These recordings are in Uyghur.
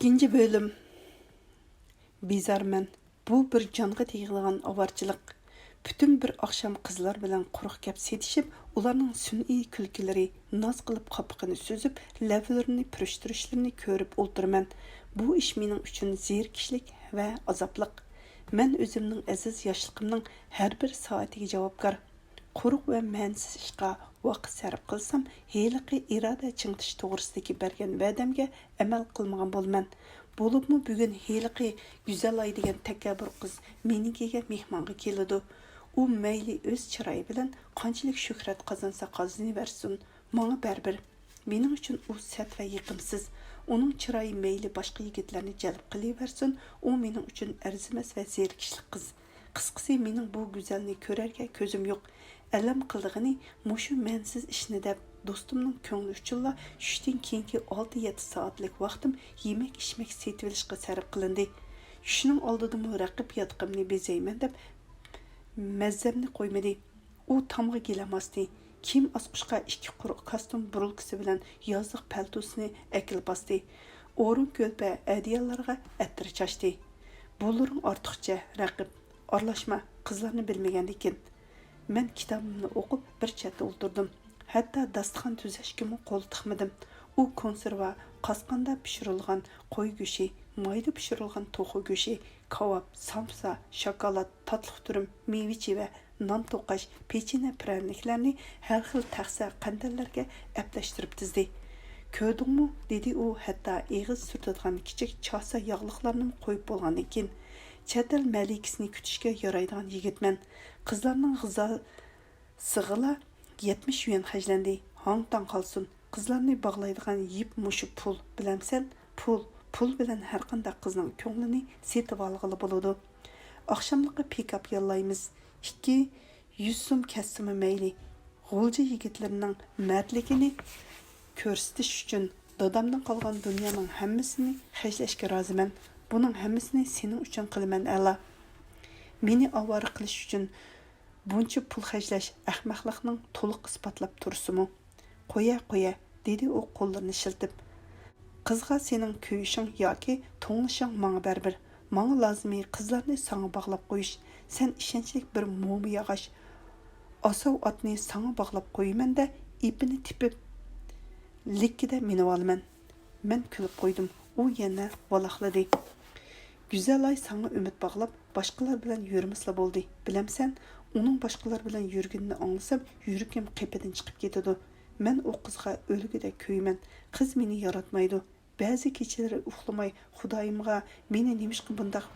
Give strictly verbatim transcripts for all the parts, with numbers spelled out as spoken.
ئىككىنچى بۆلۈم. بىزارمەن. بۇ بىر جانغا تېگىدىغان ئاۋارىچىلىق. پۈتۈن بىر ئاخشام قىزلار بىلەن قۇرۇق گەپ سېتىشىپ، ئۇلارنىڭ سۈنئىي كۈلكىلىرى، ناز قىلىپ قاپىقىنى سۈزۈپ، لەۋلىرىنى پۈرۈشتۈرۈشلىرىنى كۆرۈپ ئولتۇرىمەن. بۇ ئىش مېنىڭ ئۈچۈن زېرىكىشلىك ۋە ئازابلىق. مەن ئۆزۈمنىڭ ئەزىز ياشلىقىمنىڭ ھەر بىر سائىتىگە جاۋابكار. قۇرۇق ۋە مەنىسىز ئىشقا ۋاقىت سەرپ قىلسام، ھېلىقى ئىرادە چىڭىتىش توغرىسىدىكى بەرگەن ۋەدەمگە ئەمەل قىلمىغان بولىمەن. بولۇپمۇ بۈگۈن ھېلىقى گۈزەلاي دېگەن تەكەببۇر قىز مېنىڭكىگە مېھمانغا كېلىدۇ. ئۇ مەيلى ئۆز چىرايى بىلەن قانچىلىك شۆھرەت قازانسا قازىنىۋەرسۇن، ماڭا بەرىبىر. مېنىڭ ئۈچۈن ئۇ سەت ۋە يېقىمسىز. ئۇنىڭ چىرايى مەيلى باشقا يىگىتلەرنى جەلپ قىلىۋەرسۇن، ئۇ مېنىڭ ئۈچۈن ئەرزىمەس ۋە زېرىكىشلىك قىز. قىسقىسى، مېنىڭ بۇ گۈزەلنى كۆرەرگە كۆزۈم يوق. ئەلەم قىلىدىغىنى مۇشۇ مەنىسىز ئىشنى دەپ، دوستۇمنىڭ كۆڭلى ئۈچۈنلا چۈشتىن كېيىنكى ئالتە يەتتە سائەتلىك ۋاقتىم يېمەك-ئىچمەك سېتىۋېلىشقا سەرپ قىلىندى. چۈشنىڭ ئالدىدىمۇ رەقىب ياتىقىمنى بېزەيمەن دەپ مەززەمنى قويمىدى. ئۇ تامغا گىلەم ئاستى، كىيىم ئاسقۇچقا ئىككى قۇرۇق كاستيۇم بۇرۇلكىسى بىلەن يازلىق پەلتوسىنى ئەكېلىپ ئاستى. ئورۇن كۆلپە ئەدىياللارغا ئەتىر چاچتى. بۇلىرىڭ ئارتۇقچە، رەقىب. ئارىلاشما، قىزلارنى بىلمىگەندىكىن. مەن كىتابىمنى ئوقۇپ بىر چەتتە ئولتۇردۇم. ھەتتا داستىخان تۈزەشكىمۇ قول تىقمىدىم. ئۇ كونسېرۋا، قاسقاندا پىشۇرۇلغان قوي گۆشى، مايدا پىشۇرۇلغان توخۇ گۆشى، كاۋاپ، سامسا، شاكالات، تاتلىق تۈرۈم، مېۋە-چېۋە، نان توقاش، پېچىنە پىرەنىكلەرنى ھەر خىل تەخسە قەندەللەرگە ئەپلەشتۈرۈپ تىزدى. كۆردۈڭمۇ؟ دېدى ئۇ ھەتتا ئېغىز سۈرتىدىغان كىچىك چاسا ياغلىقلارنىمۇ قويۇپ بولغاندىن كېيىن. چەت ئەل مەلىكىسىنى كۈتۈشكە يارايدىغان يىگىتمەن. قىزلارنىڭ غىزا سىغىلا يەتمىش يۈەن خەجلەندى. ھاڭ-تاڭ قالسۇن. قىزلارنى باغلايدىغان يىپ مۇشۇ پۇل، بىلەمسەن؟ پۇل، پۇل بىلەن ھەرقانداق قىزنىڭ كۆڭلىنى سېتىۋالغىلى بولىدۇ. ئاخشاملىقى پىكاپ ياللايمىز. ئىككى يۈز سوم كەتسىمۇ مەيلى. غۇلجا يىگىتلىرىنىڭ مەردلىكىنى كۆرسىتىش ئۈچۈن دادامدىن قالغان دۇنيانىڭ ھەممىسىنى خەجلەشكە رازىمەن. بۇنىڭ ھەممىسىنى سېنىڭ ئۈچۈن قىلىمەن، ئەلا. مېنى ئاۋارە قىلىش ئۈچۈن بۇنچە پۇل خەجلەش ئەخمەقلىقنىڭ تولۇق ئىسپاتلاپ تۇرسىمۇ؟ قويە، قويە، دېدى ئۇ قوللىرىنى شىلتىپ. قىزغا سېنىڭ كۆيۈشۈڭ ياكى توڭلىشىڭ ماڭا بەرىبىر. ماڭا لازىمى قىزلارنى ساڭا باغلاپ قويۇش. سەن ئىشەنچلىك بىر موما ياغاچ. ئاساۋ ئاتنى ساڭا باغلاپ قويىمەن-دە، ئېپىنى تېپىپ، لىككىدە مىنىۋالىمەن. مەن كۈلۈپ قويدۇم. ئۇ يەنە ۋالاقلىدى. گۈزەلاي ساڭا ئۈمىد باغلاپ، باشقىلار بىلەن يۈرمىسىلا بولدى. بىلەمسەن، ئۇنىڭ باشقىلار بىلەن يۈرگىنىنى ئاڭلىسام، يۈرىكىم قېپىدىن چىقىپ كېتىدۇ. مەن ئۇ قىزغا ئۆلگۈدەك كۆيىمەن. قىز مېنى ياراتمايدۇ. بەزى كېچىلىرى ئۇخلىماي، خۇدايىمغا، مېنى نېمىشقا بۇنداق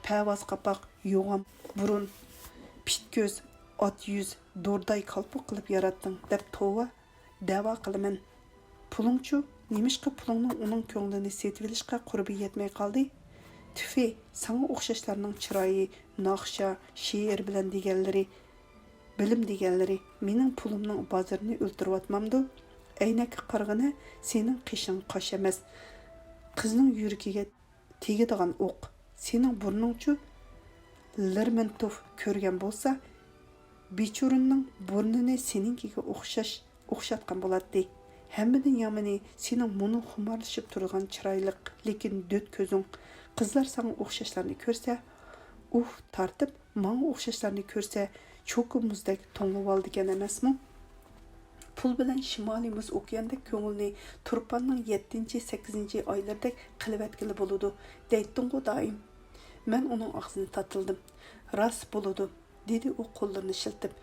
پەۋاز قاپاق، يوغان بۇرۇن، پىت كۆز، ئات يۈز، دۇرداي كالپۇك قىلىپ ياراتتىڭ، دەپ توۋا، دەۋا قىلىمەن. پۇلۇڭچۇ؟ نېمىشقا پۇلۇڭنىڭ ئۇنىڭ كۆڭلىنى سېتىۋېلىشقا قۇربى يەتمەي قالدى؟ تۈفى، ساڭا ئوخشاشلارنىڭ چىرايى، ناخشا، شېئىر بىلەن دېگەنلىرى، بىلىم دېگەنلىرى مېنىڭ پۇلۇمنىڭ بازىرىنى ئۆلتۈرۈۋاتمامدۇ؟ ئەينەككە قارىغىنە، سېنىڭ قېشىڭ قاش ئەمەس. قىزنىڭ يۈرىكىگە تېگىدىغان ئوق. سېنىڭ بۇرنۇڭچۇ؟ لېرمونتوف كۆرگەن بولسا، بىچۇرىننىڭ بۇرنىنى سېنىڭكىگە ئوخشاش، ئوخشاتقان بولاتتى. ھەممىدىن يامىنى، سېنىڭ مۇنۇ خۇمارلىشىپ تۇرىدىغان چىرايلىق، لېكىن دۆت كۆزۈڭ. قىزلار ساڭا ئوخشاشلارنى كۆرسە، ئۇھ تارتىپ، ماڭا ئوخشاشلارنى كۆرسە، چوكا مۇزدەك توڭلىۋالىدىكەن ئەمەسمۇ؟ پۇل بىلەن شىمالىي مۇز ئوكياندەك كۆڭۈلنى تۇرپاننىڭ يەتتىنچى، سەككىزىنچى ئايلىرىدەك قىلىۋەتكىلى بولىدۇ، دەيتتىڭغۇ دائىم. مەن ئۇنىڭ ئاغزىنى تاتىلىدىم. راست بولىدۇ، دېدى ئۇ قوللىرىنى شىلتىپ.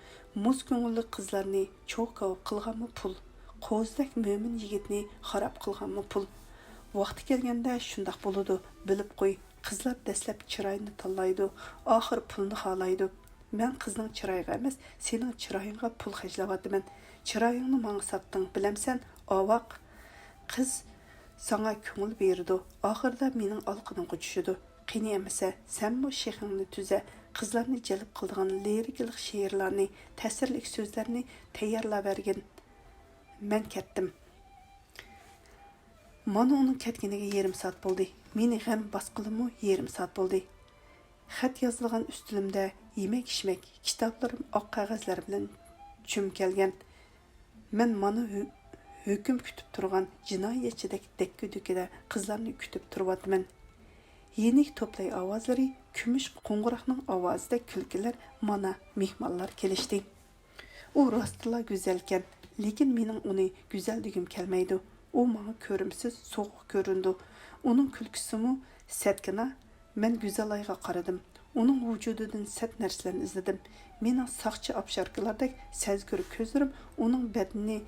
مۇز كۆڭۈللۈك قىزلارنى چوكا قىلغانمۇ پۇل، قوزىدەك مۆمىن يىگىتنى خاراب قىلغانمۇ پۇل. ۋاقتى كەلگەندە شۇنداق بولىدۇ، بىلىپ قوي. قىزلار دەسلەپ چىراينى تاللايدۇ، ئاخىر پۇلنى خالايدۇ. مەن قىزنىڭ چىرايىغا ئەمەس، سېنىڭ چىرايىڭغا پۇل خەجلەۋاتىمەن. چىرايىڭنى ماڭا ساتتىڭ، بىلەمسەن، ئاۋاق. قىز ساڭا كۆڭۈل بېرىدۇ، ئاخىرىدا مېنىڭ ئالىقىنىمغا چۈشىدۇ. قېنى ئەمىسە، سەنمۇ شېخىڭنى تۈزە، قىزلارنى جەلپ قىلىدىغان لىرىكىلىق شېئىرلارنى، تەسىرلىك سۆزلەرنى تەييارلاۋەرگىن. مەن كەتتىم. مانا ئۇنىڭ كەتكىنىگە يېرىم سائەت بولدى. مېنى غەم باسقىلىمۇ يېرىم سائەت بولدى. خەت يازىدىغان ئۈستىلىمدە يېمەك-ئىچمەك، كىتابلىرىم ئاق قەغەزلەر بىلەن چۈمكەلگەن. مەن مانا ھۆ-، ھۆكۈم كۈتۈپ تۇرغان جىنايەتچىدەك دەككە-دۈككىدە قىزلارنى كۈتۈپ تۇرۇۋاتىمەن. يېنىك توپلاي ئاۋازلىرى، كۈمۈش قوڭغۇراقنىڭ ئاۋازىدەك كۈلكىلەر مانا مېھمانلار كېلىشتى. ئۇ راستتىنلا گۈزەلكەن، لېكىن مېنىڭ ئۇنى گۈزەل دېگۈم كەلمەيدۇ. ئۇ ماڭا كۆرۈمسىز، سوغۇق كۆرۈنىدۇ. ئۇنىڭ كۈلكىسىمۇ سەتكىنا. مەن گۈزەلايغا قارىدىم. ئۇنىڭ ۋۇجۇدىدىن سەت نەرسىلەرنى ئىزدىدىم. مېنىڭ ساقچى ئاپشاركىلاردەك سەزگۈر كۆزلىرىم ئۇنىڭ بەدىنىنى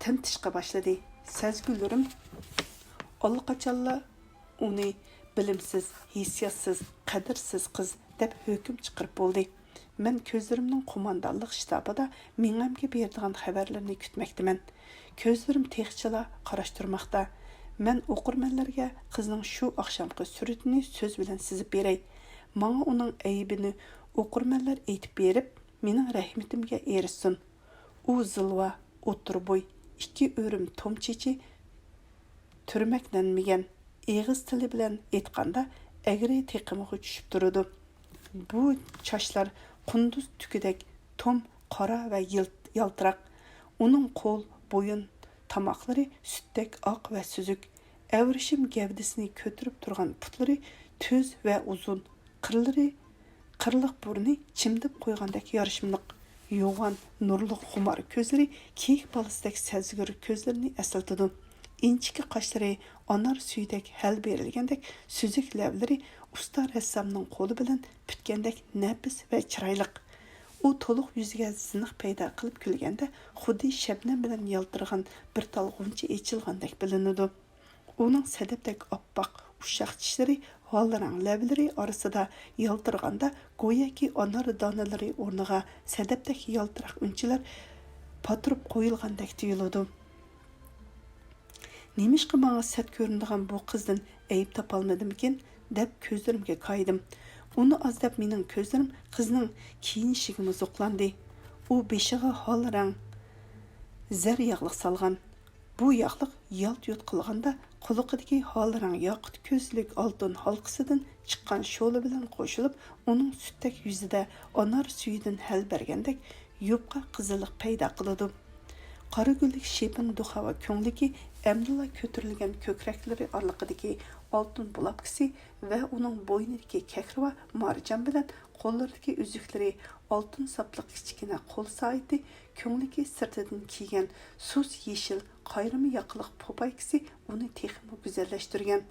تىنتىشقا باشلىدى. سەزگۈلىرىم ئاللىقاچانلا ئۇنى بىلىمسىز، ھېسسىياتسىز، قەدىرسىز قىز دەپ ھۆكۈم چىقىرىپ بولدى. مەن كۆزلىرىمنىڭ قوماندانلىق شتابىدا مېڭەمگە بېرىدىغان خەۋەرلىرىنى كۈتمەكتىمەن. كۆزلىرىم تېخىچىلا قاراشتۇرماقتا. مەن ئوقۇرمەنلەرگە قىزنىڭ شۇ ئاخشامقى سۈرىتىنى سۆز بىلەن سىزىپ بېرەي. ماڭا ئۇنىڭ ئەيىبىنى ئوقۇرمەنلەر ئېيتىپ بېرىپ، مېنىڭ رەھمىتىمگە ئېرىشسۇن. ئۇ زىلۋا، ئوتتۇرا بوي، ئىككى ئۆرۈم توم چېچى، تۈرمەكلەنمىگەن، ئېغىز تىلى بىلەن ئېيتقاندا، ئەگرى تېقىمىغا چۈشۈپ تۇرىدۇ. بۇ چاچلار قۇندۇز تۈكىدەك توم، قارا ۋە يىلت-، يالتىراق. ئۇنىڭ قول، بويۇن، تاماقلىرى سۈتتەك ئاق ۋە سۈزۈك. ئەۋرىشىم گەۋدىسىنى كۆتۈرۈپ تۇرغان پۇتلىرى تۈز ۋە ئۇزۇن. قىرلىرى، قىرلىق بۇرنى چىمدىپ قويغاندەك يارىشىملىق. يوغان، نۇرلۇق خۇمار كۆزلىرى كېيىك بالىسىدەك سەزگۈر كۆزلىرىنى ئەسلىتىدۇ. ئىنچىكە قاشلىرى ئانار سۈيىدەك ھەل بېرىلگەندەك، سۈزۈك لەۋلىرى ئۇستا رەسسامنىڭ قولى بىلەن پۈتكەندەك نەپىس ۋە چىرايلىق. ئۇ تولۇق يۈزىگە زىنىخ پەيدا قىلىپ كۈلگەندە، خۇددى شەبنەم بىلەن يالتىرىغان بىر تال غۇنچە ئېچىلغاندەك بىلىنىدۇ. ئۇنىڭ سەدەپتەك ئاپئاق، ئۇششاق چىشلىرى، ھالرەڭ لەۋلىرى ئارىسىدا يالتىرىغاندا، گوياكى ئانار دانىلىرى ئورنىغا سەدەپتەك يالتىراق ئۈنچىلەر پاتۇرۇپ قويۇلغاندەك تۇيۇلىدۇ. نېمىشقا ماڭا سەت كۆرۈنىدىغان بۇ قىزدىن ئەيىب تاپالمىدىمكىن؟ دەپ كۆزلىرىمگە كايىدىم. ئۇنى ئاز دەپ مېنىڭ كۆزلىرىم قىزنىڭ كىيىنىشىگىمۇ زوقلاندى. ئۇ بېشىغا ھالرەڭ زەر ياغلىق سالغان. بۇ ياغلىق يالت-يۇلت قىلغاندا، قۇلىقىدىكى ھالرەڭ ياقۇت كۆزلۈك ئالتۇن ھالقىسىدىن چىققان شولا بىلەن قوشۇلۇپ، ئۇنىڭ سۈتتەك يۈزىدە ئانار سۈيىدىن ھەل بەرگەندەك يۇپقا قىزىللىق پەيدا قىلىدۇ. قارا گۈللۈك شېپىڭ دۇخاۋا كۆڭلىكى ئەمدىلا كۆتۈرۈلگەن كۆكرەكلىرى ئارىلىقىدىكى ئالتۇن بۇلاپكىسى ۋە ئۇنىڭ بوينىدىكى كەكرىۋا مارجان بىلەن قوللىرىدىكى ئۈزۈكلىرى ئالتۇن ساپلىق كىچىككىنە قول سائىتى، كۆڭلىكى سىرتىدىن كىيگەن سۇس يېشىل قايرىما ياقىلىق پوپايكىسى ئۇنى تېخىمۇ گۈزەللەشتۈرگەن.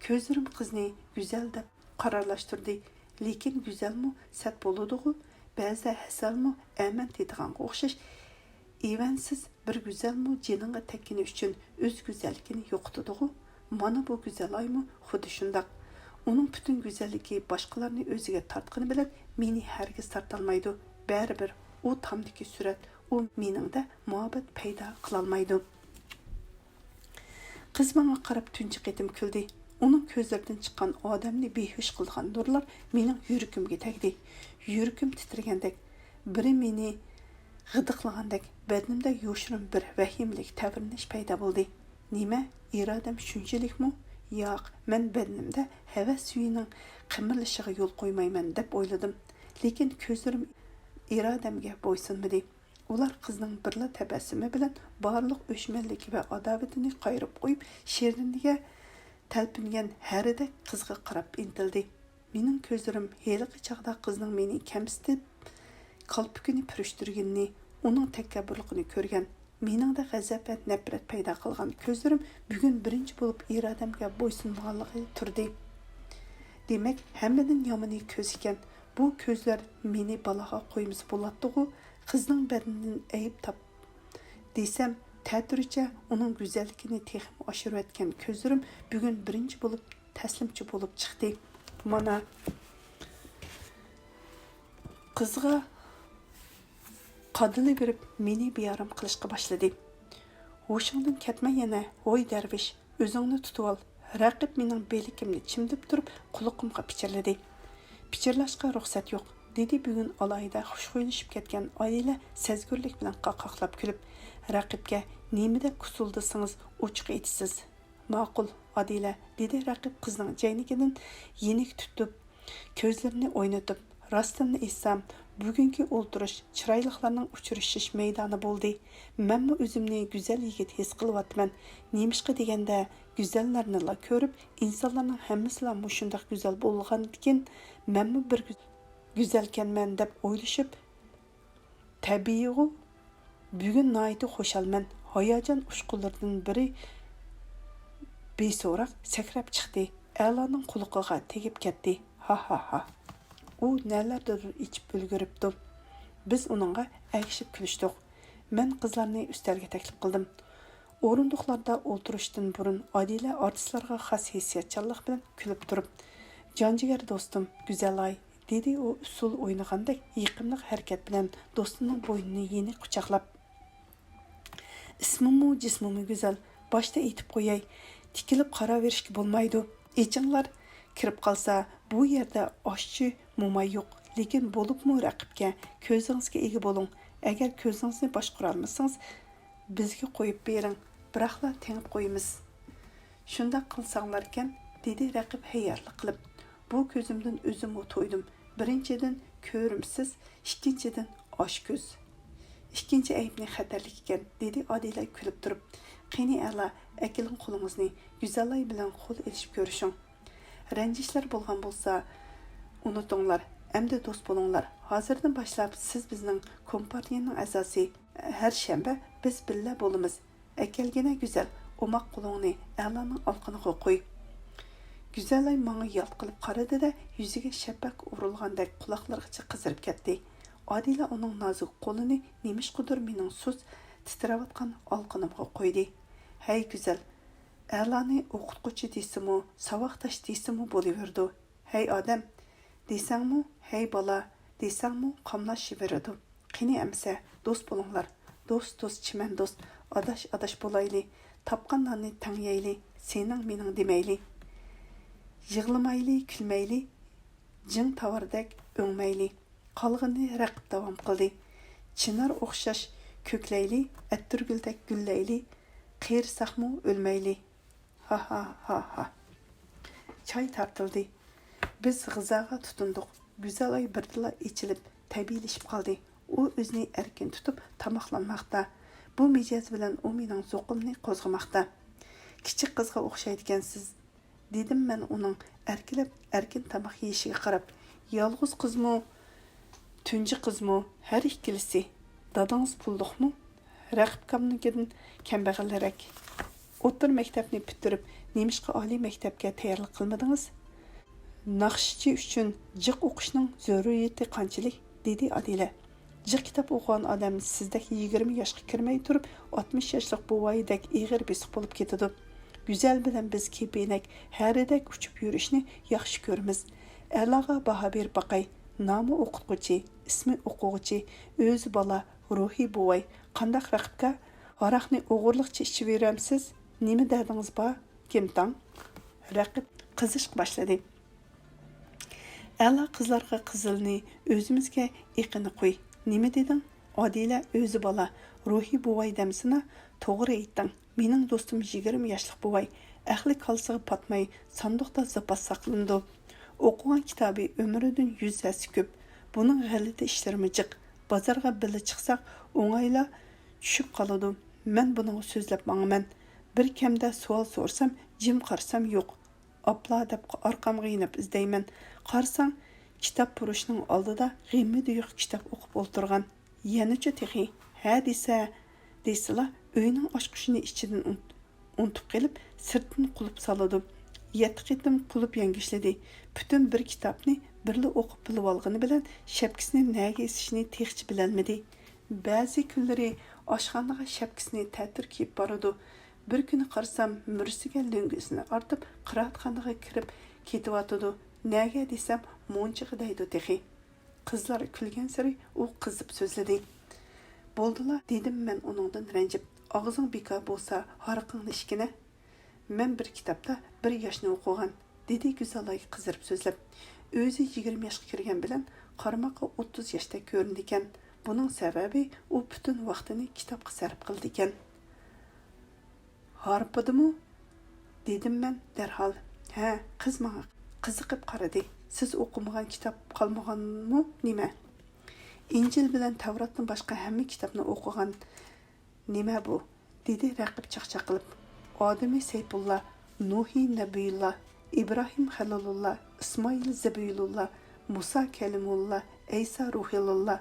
كۆزلىرىم قىزنى گۈزەل دەپ قارارلاشتۇردى. لېكىن گۈزەلمۇ سەت بولىدىغۇ؟ بەزىدە ھەسەلمۇ ئەمەن تېتىغانغا ئوخشاش ئىۋەنسىز بىر گۈزەلمۇ جېنىڭغا تەگكىنى ئۈچۈن ئۆز گۈزەللىكىنى يوقىتىدىغۇ؟ مانا بۇ گۈزەلايمۇ خۇددى شۇنداق. ئۇنىڭ پۈتۈن گۈزەللىكى باشقىلارنى ئۆزىگە تارتقىنى بىلەن مېنى ھەرگىز تارتالمايدۇ. بەرىبىر ئۇ تامدىكى سۈرەت، ئۇ مېنىڭدە مۇھەببەت پەيدا قىلالمايدۇ. قىز ماڭا قاراپ تۇنجى قېتىم كۈلدى. ئۇنىڭ كۆزلىرىدىن چىققان ئادەمنى بىھوش قىلىدىغان نۇرلار مېنىڭ يۈرىكىمگە تەگدى. يۈرىكىم تىترىگەندەك، بىرى مېنى غىدىقلىغاندەك، بەدىنىمدە يوشۇرۇن بىر ۋەھىمىلىك تەۋرىنىش پەيدا بولدى. نېمە، ئىرادەم شۇنچىلىكمۇ؟ ياق، مەن بەدىنىمدە ھەۋەس سۈيىنىڭ قىمىرلىشىغا يول قويمايمەن، دەپ ئويلىدىم. لېكىن كۆزلىرىم ئىرادەمگە بويسۇنمىدى. ئۇلار قىزنىڭ بىرلا تەبەسسۇمى بىلەن بارلىق ئۆچمەنلىكى ۋە ئاداۋىتىنى قايرىپ قويۇپ، شېرىنىگە تەلپۈنگەن ھەرىدەك قىزغا قاراپ ئىنتىلدى. مېنىڭ كۆزلىرىم ھېلىقى چاغدا قىزنىڭ مېنى كەمسىتىپ، كالپۇكىنى پۈرۈشتۈرگىنىنى، ئۇنىڭ تەكەببۇرلۇقىنى كۆرگەن. مېنىڭدە غەزەپ ۋە نەپرەت پەيدا قىلغان كۆزلىرىم بۈگۈن بىرىنچى بولۇپ ئىرادەمگە بويسۇنمىغانلىقى تۇردى. دېمەك، ھەممىدىن يامىنى كۆز ئىكەن. بۇ كۆزلەر مېنى بالاغا قويمىسا بولاتتىغۇ؟ قىزنىڭ بەدىنىدىن ئەيىب تاپ دېسەم، تەتۈرىچە ئۇنىڭ گۈزەللىكىنى تېخىمۇ ئاشۇرۇۋەتكەن كۆزلىرىم بۈگۈن بىرىنچى بولۇپ تەسلىمچى بولۇپ چىقتى. مانا، قىزغا قادىلى بېرىپ مېنى بىئارام قىلىشقا باشلىدى. ھوشۇڭدىن كەتمە يەنە، ھوي دەرۋىش، ئۆزۈڭنى تۇتۇۋال. رەقىب مېنىڭ بىلىكىمنى چىمدىپ تۇرۇپ قۇلىقىمغا پىچىرلىدى. پىچىرلاشقا رۇخسەت يوق، دېدى بۈگۈن ئالاھىدە خۇشخۇيلىشىپ كەتكەن ئادىلە سەزگۈرلۈك بىلەن قاقاقلاپ كۈلۈپ. رەقىبكە نېمىدەك ئۇسۇلدىسىڭىز ئوچۇق ئېيتىسىز. ماقۇل، ئادىلە، دېدى رەقىب قىزنىڭ جەينىكىدىن يېنىك تۇتۇپ، كۆزلىرىنى ئوينىتىپ. راستىنى ئېيتسام، بۈگۈنكى ئولتۇرۇش چىرايلىقلارنىڭ ئۇچرىشىش مەيدانى بولدى. مەنمۇ ئۆزۈمنى گۈزەل يىگىت ھېس قىلىۋاتىمەن. نېمىشقا دېگەندە، گۈزەللەرنىلا كۆرۈپ، ئىنسانلارنىڭ ھەممىسىلا مۇشۇنداق گۈزەل بولغاندىكىن، مەنمۇ بىر گۈ-، گۈزەلكەنمەن دەپ ئويلىشىپ، تەبىئىيغۇ، بۈگۈن ناھايىتى خۇشالمەن. ھاياجان ئۇچقۇنلىرىدىن بىرى بىسوراق سەكرەپ چىقتى. ئەلانىڭ قۇلىقىغا تېگىپ كەتتى. ھا ھا ھا. ئۇ نەلەردۇر ئېچىپ ئۈلگۈرۈپتۇ. بىز ئۇنىڭغا ئەگىشىپ كۈلۈشتۇق. مەن قىزلارنى ئۈستەلگە تەكلىپ قىلدىم. ئورۇندۇقلاردا ئولتۇرۇشتىن بۇرۇن ئادىلە ئارتىسلارغا خاس ھېسسىياتچانلىق بىلەن كۈلۈپ تۇرۇپ، جانجىگەر دوستۇم، گۈزەلاي، دېدى ئۇ ئۇسسۇل ئوينىغاندەك يېقىملىق ھەرىكەت بىلەن دوستىنىڭ بوينىنى يېنىك قۇچاقلاپ. ئىسمىمۇ، جىسمىمۇ گۈزەل. باشتا ئېيتىپ قوياي، تىكىلىپ قاراۋېرىشكە بولمايدۇ. ئېچىڭلار كىرىپ قالسا، بۇ يەردە ئاشچى موماي يوق، لېكىن بولۇپمۇ رەقىبكە، كۆزىڭىزگە ئىگە بولۇڭ. ئەگەر كۆزىڭىزنى باشقۇرالمىسىڭىز، بىزگە قويۇپ بېرىڭ، بىراقلا تېڭىپ قويىمىز. شۇنداق قىلساڭلاركەن، دېدى رەقىب ھەييارلىق قىلىپ. بۇ كۆزۈمدىن ئۆزۈممۇ تويدۇم. بىرىنچىدىن، كۆرۈمسىز، ئىككىنچىدىن، ئاچ كۆز. ئىككىنچى ئەيىبنى خەتەرلىك ئىكەن، دېدى ئادىلە كۈلۈپ تۇرۇپ. قېنى ئەلا، ئەكېلىڭ قولىڭىزنى، گۈزەلاي بىلەن قول ئېلىشىپ كۆرۈشۈڭ. رەنجىشلەر بولغان بولسا، ئۇنتۇڭلار، ئەمدى دوست بولۇڭلار. ھازىردىن باشلاپ سىز بىزنىڭ كومپارتىيەنىڭ ئەزاسى. ھەر شەنبە بىز بىللە بولىمىز. ئەكەلگىنە گۈزەل، ئوماق قولۇڭنى ئەلانىڭ ئالىقىنىغا قوي. گۈزەلاي ماڭا يالت قىلىپ قارىدى-دە، يۈزىگە شەپەق ئۇرۇلغاندەك قۇلاقلىرىغىچە قىزىرىپ كەتتى. ئادىلە ئۇنىڭ نازۇك قولىنى نېمىشقىدۇر مېنىڭ سۇس، تىترەۋاتقان ئالىقىنىمغا قويدى. ھەي گۈزەل، ئەلانى ئوقۇتقۇچى دېسىمۇ، ساۋاقداش دېسىمۇ بولۇۋېرىدۇ. ھەي ئادەم دېسەڭمۇ، ھەي بالا دېسەڭمۇ قاملاشىۋېرىدۇ. قېنى ئەمىسە، دوست بولۇڭلار. دوست، دوست، چىمەن دوست، ئاداش، ئاداش بولايلى. تاپقان ناننى تەڭ يەيلى، سېنىڭ، مېنىڭ دېمەيلى. يىغلىمايلى، كۈلمەيلى، جىڭ تاۋاردەك ئۆڭمەيلى. قالغىنىنى رەقىب داۋام قىلدى. چىنار ئوخشاش كۆكلەيلى، ئەتىرگۈلدەك گۈللەيلى، قېرىساقمۇ ئۆلمەيلى. ھا ھا ھا ھا. چاي تارتىلدى. بىز غىزاغا تۇتۇندۇق. گۈزەلاي بىردىنلا ئېچىلىپ، تەبىئىيلىشىپ قالدى. ئۇ ئۆزىنى ئەركىن تۇتۇپ تاماقلانماقتا. بۇ مىجەز بىلەن ئۇ مېنىڭ زوقۇمنى قوزغىماقتا. كىچىك قىزغا ئوخشايدىكەنسىز، دېدىم مەن ئۇنىڭ ئەركىلەپ ئەركىن تاماق يېيىشىگە قاراپ. يالغۇز قىزمۇ، تۇنجى قىزمۇ، ھەر ئىككىلىسى. دادىڭىز پۇللۇقمۇ؟ رەقىبكامنىڭكىدىن كەمبەغەلرەك. ئوتتۇرا مەكتەپنى پۈتتۈرۈپ، نېمىشقا ئالىي مەكتەپكە تەييارلىق قىلمىدىڭىز؟ ناخشىچى ئۈچۈن جىق ئوقۇشنىڭ زۆرۈرىيىتى قانچىلىك؟ دېدى ئادىلە. جىق كىتاب ئوقۇغان ئادەم سىزدەك يىگىرمە ياشقا كىرمەي تۇرۇپ، ئاتمىش ياشلىق بوۋايدەك ئېغىر بېسىق بولۇپ كېتىدۇ. گۈزەل بىلەن بىز كېپىنەك، ھەرىدەك ئۇچۇپ يۈرۈشنى ياخشى كۆرىمىز. ئەلاغا باھا بېرىپ باقاي. نامى ئوقۇتقۇچى، ئىسمى ئوقۇغۇچى، ئۆزى بالا، روھى بوۋاي. قانداق رەقىبكا؟ ھاراقنى ئوغرىلىقچە ئىچىۋېرەمسىز؟ نېمە دەردىڭىز بار؟ كىمتاڭ؟ رەقىب قىزىشقا باشلىدى. ئەلا قىزلارغا قىزىلنى، ئۆزىمىزگە ئېقىنى قوي. نېمە دېدىڭ؟ ئادىلە ئۆزى بالا، روھى بوۋاي دەمسىنا؟ توغرا ئېيتتىڭ. مېنىڭ دوستۇم يىگىرمە ياشلىق بوۋاي. ئەقلى كاللىسىغا پاتماي، ساندۇقتا زاپاس ساقلىنىدۇ. ئوقۇغان كىتابى ئۆمرىدىن يۈز ھەسسە كۆپ. بۇنىڭ غەلىتە ئىشلىرىمۇ جىق. بازارغا بىللە چىقساق، ئوڭايلا چۈشۈپ قالىدۇ. مەن بۇنىڭغا سۆزلەپ ماڭىمەن. بىر كەمدە سوئال سورىسام، جىم قارىسام يوق. ئاپلا دەپ ئارقامغا يېنىپ ئىزدەيمەن. قارىساڭ، كىتاب پۇرۇشنىڭ ئالدىدا غېمى-دېيىق كىتاب ئوقۇپ ئولتۇرغان. يەنىچۇ تېخى، ھە دېسە، دېسىلا، ئۆينىڭ ئاچقۇچىنى ئىچىدىن ئۇنت-، ئۇنتۇپ قېلىپ، سىرتتىن قۇلۇپ سالىدۇ. يەتتە قېتىم قۇلۇپ يەڭگۈشلىدى. پۈتۈن بىر كىتابنى بىرلا ئوقۇپ بىلىۋالغىنى بىلەن، شەپكىسىنى نەگە ئېسىشنى تېخىچە بىلەلمىدى. بەزى كۈنلىرى ئاشخانىغا شەپكىسىنى تەتۈر كىيىپ بارىدۇ. بىر كۈنى قارىسام، مۈرىسىگە لۆڭگىسىنى ئارتىپ، قىرائەتخانىغا كىرىپ كېتىۋاتىدۇ. نەگە دېسەم، مۇنچىغا دەيدۇ تېخى. قىزلار كۈلگەنسېرى ئۇ قىزىپ سۆزلىدى. بولدىلا، دېدىم مەن ئۇنىڭدىن رەنجىپ، ئاغزىڭ بىكار بولسا، ھاراقىڭنى ئىچكىنە. مەن بىر كىتابتا بىر ياشنى ئوقۇغان، دېدى گۈزەلاي قىزىرىپ سۆزلەپ. ئۆزى يىگىرمە ياشقا كىرگەن بىلەن قارىماققا ئوتتۇز ياشتەك كۆرۈنىدىكەن. بۇنىڭ سەۋەبى ئۇ پۈتۈن ۋاقتىنى كىتابقا سەرپ قىلىدىكەن. ھارپىدىمۇ؟ دېدىم مەن دەرھال. ھە، قىز ماڭا. قىزىقىپ قارىدى. سىز ئوقۇمىغان كىتاب قالمىغانمۇ نېمە؟ ئىنجىل بىلەن تەۋراتتىن باشقا ھەممە كىتابنى ئوقۇغان. نېمە بۇ؟ دېدى رەقىب چاقچاق قىلىپ. ئادىمى سەيپۇللا، نۇھى نەبىيۇللا، ئىبراھىم خەلىلۇللا، ئىسمائىل زەبىيۇللا، مۇسا كەلىمۇللا، ئەيسا روھىلۇللا،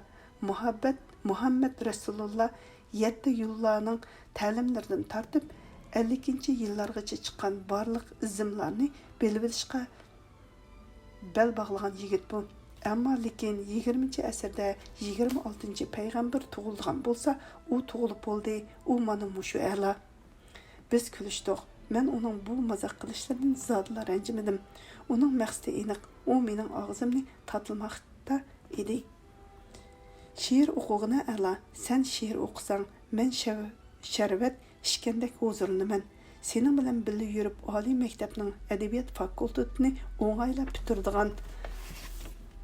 مۇھەببەت، مۇھەممەد رەسۇلۇللا، يەتتە يۇللانىڭ تەلىملىرىدىن تارتىپ، ئەللىكىنچى يىللارغىچە چىققان بارلىق ئىزىملارنى بىلىۋېلىشقا بەل باغلىغان يىگىت بۇ. ئەمما لېكىن يىگىرمىنچى ئەسىردە يىگىرمە ئالتىنچى پەيغەمبەر تۇغۇلىدىغان بولسا، ئۇ تۇغۇلۇپ بولدى، ئۇ مانا مۇشۇ ئەلا. بىز كۈلۈشتۇق. مەن ئۇنىڭ بۇ مازاق قىلىشلىرىدىن زادىلا رەنجىمىدىم. ئۇنىڭ مەقسىتى ئېنىق، ئۇ مېنىڭ ئاغزىمنى تاتىلىماقتا ئىدى. شېئىر ئوقۇغىنە ئەلا، سەن شېئىر ئوقۇساڭ، مەن شەۋ-، شەرۋەت ئىچكەندەك ھۇزۇرلىنىمەن. سېنىڭ بىلەن بىللە يۈرۈپ ئالىي مەكتەپنىڭ ئەدەبىيات فاكۇلتېتىنى ئوڭايلا پۈتتۈرىدىغان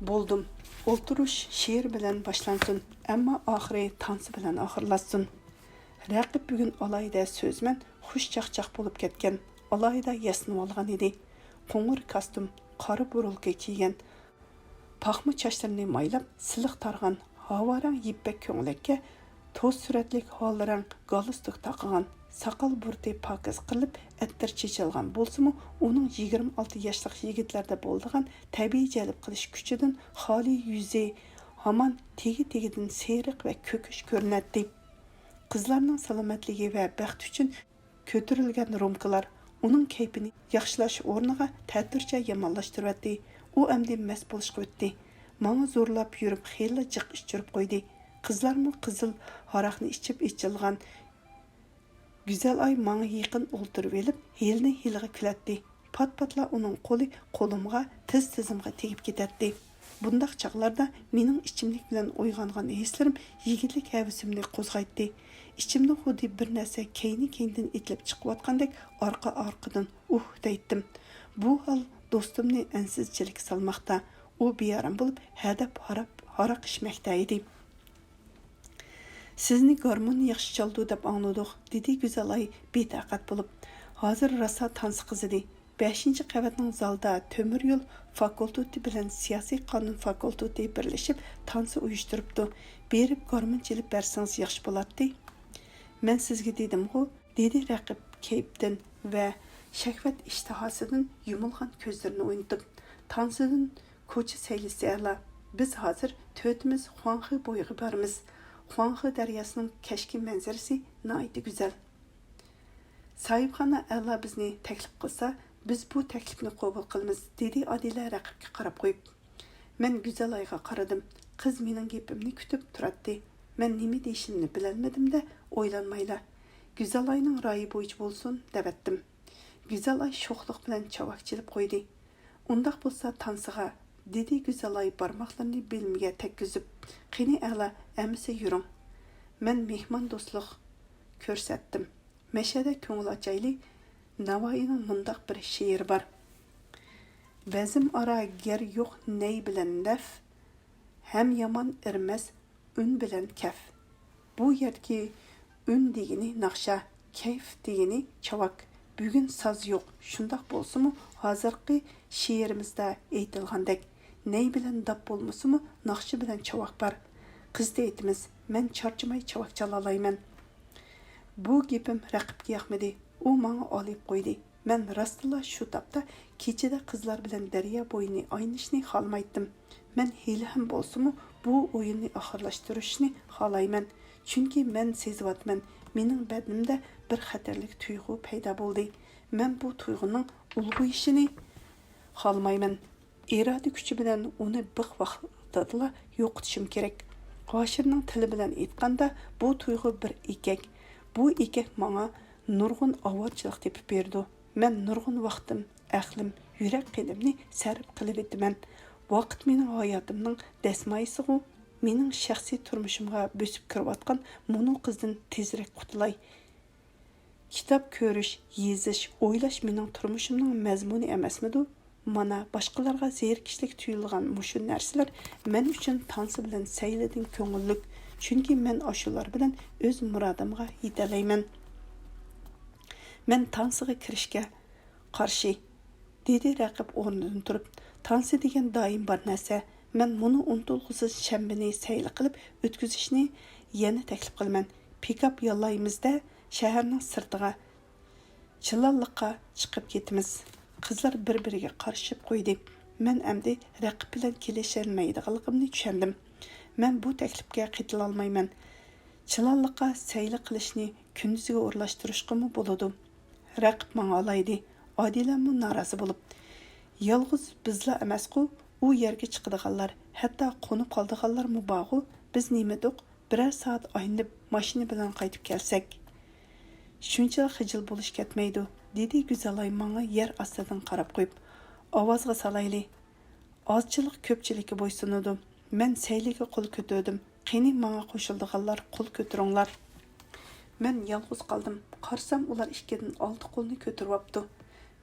بولدۇم. ئولتۇرۇش شېئىر بىلەن باشلانسۇن، ئەمما ئاخىرى تانسا بىلەن ئاخىرلاشسۇن. رەقىب بۈگۈن ئالاھىدە سۆزمەن، خۇش چاقچاق بولۇپ كەتكەن، ئالاھىدە ياسىنىۋالغان ئىدى. قوڭۇر كاستيۇم، قارا بۇرۇلكا كىيگەن، پاخما چاچلىرىنى مايلاپ، سىلىق تارىغان، ھاۋارەڭ يىپەك كۆڭلەككە، توز سۈرەتلىك ھالرەڭ گالستۇك تاقىغان، ساقال بۇرۇتى پاكىز قىلىپ، ئەتىر چېچىلغان بولسىمۇ، ئۇنىڭ يىگىرمە ئالتە ياشلىق يىگىتلەردە بولىدىغان تەبىئىي جەلپ قىلىش كۈچىدىن خالىي يۈزى ھامان تېگى-تېگىدىن سېرىق ۋە كۆكۈش كۆرۈنەتتى. قىزلارنىڭ سالامەتلىكى ۋە بەختى ئۈچۈن كۆتۈرۈلگەن رومكىلار ئۇنىڭ كەيپىنى ياخشىلاش ئورنىغا تەتۈرچە يامانلاشتۇرۇۋەتتى. ئۇ ئەمدى مەست بولۇشقا ئۆتتى. ماڭا زورلاپ يۈرۈپ خېلىلا جىق ئىچۈرۈپ قويدى. قىزلارمۇ قىزىل ھاراقنى ئىچىپ ئېچىلغان. گۈزەلئاي ماڭا يېقىن ئولتۇرۇۋېلىپ، ھېلىنى ھېلىغا كۈلەتتى. پات-پاتلا ئۇنىڭ قولى قولۇمغا، تىز-تىزىمغا تېگىپ كېتەتتى. بۇنداق چاغلاردا مېنىڭ ئىچىملىك بىلەن ئويغانغان ھېسلىرىم يىگىتلىك ھەۋىسىمنى قوزغايتتى. ئىچىمدە خۇددى بىر نەرسە كەينى-كەينىدىن ئېتىلىپ چىقىۋاتقاندەك ئارقا-ئارقىدىن ئۇھ دەيتتىم. بۇ ھال دوستۇمنى ئەنسىزچىلىككە سالماقتا. ئۇ بىئارام بولۇپ، ھەدەپ ھاراپ-، ھاراق ئىچمەكتە ئىدى. سىزنى گارمون ياخشى چالىدۇ دەپ ئاڭلىدۇق، دېدى گۈزەلئاي بىتاقەت بولۇپ. ھازىر راسا تانسا قىزىدى. بەشىنچى قەۋەتنىڭ زالىدا تۆمۈر يول فاكۇلتېتى بىلەن سىياسىي قانۇن فاكۇلتېتى بىرلىشىپ تانسا ئۇيۇشتۇرۇپتۇ. بېرىپ گارمون چېلىپ بەرسىڭىز ياخشى بولاتتى. مەن سىزگە دېدىمغۇ، دېدى رەقىب كەيپتىن ۋە شەھۋەت ئىشتىھاسىدىن يۇمۇلغان كۆزلىرىنى ئوينىتىپ. تانسىدىن كوچا سەيلىسى ئەلا. بىز ھازىر تۆتىمىز خۇاڭخې بويىغا بارىمىز. خۇاڭخې دەرياسىنىڭ كەچكى مەنزىرىسى ناھايىتى گۈزەل. ساھىبخانا ئەلا بىزنى تەكلىپ قىلسا، بىز بۇ تەكلىپنى قوبۇل قىلىمىز، دېدى ئادىلە رەقىبكە قاراپ قويۇپ. مەن گۈزەلئايغا قارىدىم. قىز مېنىڭ گېپىمنى كۈتۈپ تۇراتتى. مەن نېمە دېيىشىمنى بىلەلمىدىم-دە، ئويلانمايلا. گۈزەلئاينىڭ رايى بويىچە بولسۇن، دەۋەتتىم. گۈزەلئاي شوخلۇق بىلەن چاۋاك چېلىپ قويدى. ئۇنداق بولسا تانسىغا، دېدى گۈزەلئاي بارماقلىرىنى بىلىمگە تەگكۈزۈپ. قېنى ئەلا، ئەمىسە يۈرۈڭ. مەن مېھماندوستلۇق كۆرسەتتىم. مەشەدە كۆڭۈل ئاچايلى، ناۋايىنىڭ مۇنداق بىر شېئىرى بار. بەزم ئارا گەر يوق نەي بىلەن نەف، ھەم يامان ئىرمەس ئۈن بىلەن كەف. بۇ يەردىكى ئۈن دېگىنى ناخشا، كەيف دېگىنى چاۋاك. بۈگۈن ساز يوق، شۇنداق بولسىمۇ، ھازىرقى شېئىرىمىزدا ئېيتىلغاندەك، نەي بىلەن داپ بولمىسىمۇ، ناخشا بىلەن چاۋاك بار. قىزىتىۋېتىمىز، مەن چارچىماي چاۋاك چالالايمەن. بۇ گېپىم رەقىبكە ياقمىدى، ئۇ ماڭا ئالىيىپ قويدى. مەن راستلا شۇ تاپتا كېچىدە قىزلار بىلەن دەريا بويىنى ئايلىنىشنى خالىمايتتىم. مەن ھېلىھەم بولسىمۇ بۇ ئويۇننى ئاخىرلاشتۇرۇشنى خالايمەن، چۈنكى مەن سېزىۋاتىمەن، مېنىڭ بەدىنىمدە بىر خەتەرلىك تۇيغۇ پەيدا بولدى. مەن بۇ تۇيغۇنىڭ ئۇلغىيىشىنى خالىمايمەن. ئىرادە كۈچى بىلەن ئۇنى بىخ ۋاقتىدىلا يوقىتىشىم كېرەك. ھاشىرنىڭ تىلى بىلەن ئېيتقاندا، بۇ تۇيغۇ بىر ئېكەك. بۇ ئېكەك ماڭا نۇرغۇن ئاۋارىچىلىق تېپىپ بېرىدۇ. مەن نۇرغۇن ۋاقتىم، ئەقلىم، يۈرەك قېنىمنى سەرپ قىلىۋېتىمەن. ۋاقىت مېنىڭ ھاياتىمنىڭ دەسمايىسىغۇ، مېنىڭ شەخسىي تۇرمۇشۇمغا بۆسۈپ كىرىۋاتقان مۇنۇ قىزدىن تېزرەك قۇتۇلاي. كىتاب كۆرۈش، يېزىش، ئويلاش مېنىڭ تۇرمۇشۇمنىڭ مەزمۇنى ئەمەسمىدۇ؟ مانا، باشقىلارغا زېرىكىشلىك تۇيۇلىدىغان مۇشۇ نەرسىلەر مەن ئۈچۈن تانسا بىلەن سەيلىدىن كۆڭۈللۈك، چۈنكى مەن ئاشۇلار بىلەن ئۆز مۇرادىمغا يېتەلەيمەن. مەن تانسىغا كىرىشكە قارشى. دېدى رەقىب ئورنىدىن تۇرۇپ. تانسا دېگەن دائىم بار نەرسە. مەن مۇنۇ ئۇنتۇلغۇسىز شەنبىنى سەيلە قىلىپ ئۆتكۈزۈشنى يەنە تەكلىپ قىلىمەن. پىكاپ ياللايمىز-دە، شەھەرنىڭ سىرتىغا، چىلانلىققا چىقىپ كېتىمىز. قىزلار بىر-بىرىگە قارىشىپ قويدى. مەن ئەمدى رەقىب بىلەن كېلىشەلمەيدىغانلىقىمنى چۈشەندىم. مەن بۇ تەكلىپكە قېتىلالمايمەن. چىلانلىققا سەيلە قىلىشنى كۈندۈزگە ئورۇنلاشتۇرۇشقىمۇ بولىدۇ. رەقىب ماڭالايدى. ئادىلەمۇ نارازى بولۇپ، يالغۇز بىزلا ئەمەسقۇ، ئۇ يەرگە چىقىدىغانلار، ھەتتا قونۇپ قالىدىغانلارمۇ بارغۇ، بىز نېمىدۇق، بىرەر سائەت ئايلىنىپ، ماشىنا بىلەن قايتىپ كەلسەك. شۇنچىلىك خىجىل بولۇش كەتمەيدۇ، دېدى گۈزەلاي ماڭا يەر ئاستىدىن قاراپ قويۇپ. ئاۋازغا سالايلى. ئازچىلىق كۆپچىلىككە بويسۇنىدۇ. مەن سەيلىگە قول كۆتۈردۈم. قېنى، ماڭا قوشۇلىدىغانلار قول كۆتۈرۈڭلار. مەن يالغۇز قالدىم. قارىسام، ئۇلار ئىككىدىن ئالتە قولنى كۆتۈرۈۋاپتۇ.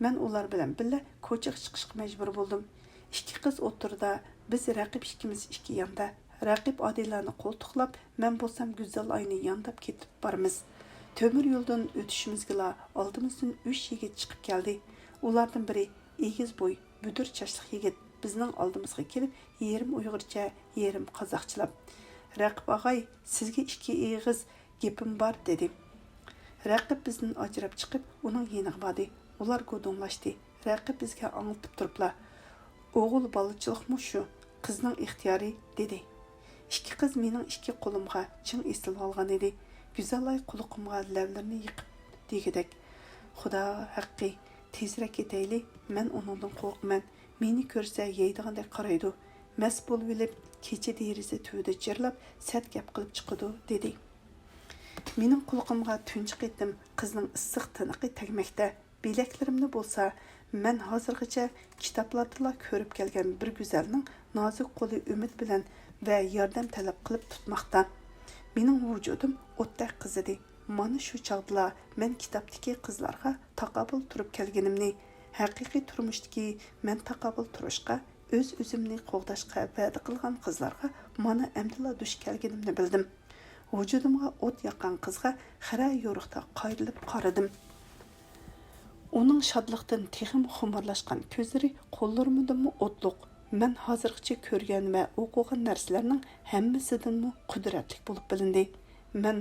مەن ئۇلار بىلەن بىللە كوچىغا چىقىشقا مەجبۇر بولدۇم. ئىككى قىز ئوتتۇرىدا، بىز رەقىب ئىككىمىز ئىككى ياندا. رەقىب ئادىلەنى قولتۇقلاپ، مەن بولسام گۈزەلاينى يانداپ كېتىپ بارىمىز. تۆمۈر يولدىن ئۆتۈشىمىزگىلا ئالدىمىزدىن ئۈچ يىگىت چىقىپ كەلدى. ئۇلاردىن بىرى ئېگىز بوي، بۈدۈر چاچلىق يىگىت بىزنىڭ ئالدىمىزغا كېلىپ، يېرىم ئۇيغۇرچە، يېرىم قازاقچىلاپ، «رەقىب ئاغاي، سىزگە ئىككى ئېغىز گېپىم بار» دېدى. رەقىب بىزدىن ئاجراپ چىقىپ، ئۇنىڭ يېنىغا باردى. ئۇلار گۇدۇڭلاشتى. رەقىب بىزگە ئاڭلىتىپ تۇرۇپلا، «ئوغۇل بالىچىلىقمۇ شۇ، قىزنىڭ ئىختىيارى» دېدى. ئىككى قىز مېنىڭ ئىككى قولۇمغا چىڭ ئېسىلىۋالغان ئىدى. گۈزەلاي قۇلىقىمغا لەۋلىرىنى يېقىپ دېگۈدەك، «خۇدا ھەققى، تېزرەك كېتەيلى، مەن ئۇنىڭدىن قورقىمەن. مېنى كۆرسە يەيدىغاندەك قارايدۇ. مەست بولۇۋېلىپ، كېچە دېرىزە تۈۋىدە جىرلاپ، سەت گەپ قىلىپ چىقىدۇ» دېدى. مېنىڭ قۇلىقىمغا تۇنجى قېتىم قىزنىڭ ئىسسىق تىنىقى تەگمەكتە. بىلەكلىرىمنى بولسا مەن ھازىرغىچە كىتابلاردىلا كۆرۈپ كەلگەن بىر گۈزەلنىڭ نازۇك قولى ئۈمىد بىلەن ۋە ياردەم تەلەپ قىلىپ تۇتماقتا. مېنىڭ ۋۇجۇدۇم ئوتتەك قىزىدى. مانا شۇ چاغدىلا مەن كىتابتىكى قىزلارغا تاقابىل تۇرۇپ كەلگىنىمنى، ھەقىقىي تۇرمۇشتىكى مەن تاقابىل تۇرۇشقا، ئۆز-ئۆزۈمنى قوغداشقا ۋەدە قىلغان قىزلارغا مانا ئەمدىلا دۇچ كەلگىنىمنى بىلدىم. ۋۇجۇدۇمغا ئوت ياققان قىزغا خىرە يورۇقتا قايرىلىپ قارىدىم. ئۇنىڭ شادلىقتىن تېخىمۇ خۇمارلاشقان كۆزلىرى قوللىرىمدىنمۇ ئوتلۇق. مەن ھازىرغىچە كۆرگەن ۋە ئوقۇغان نەرسىلەرنىڭ ھەممىسىدىنمۇ قۇدرەتلىك بولۇپ بىلىندى. مەن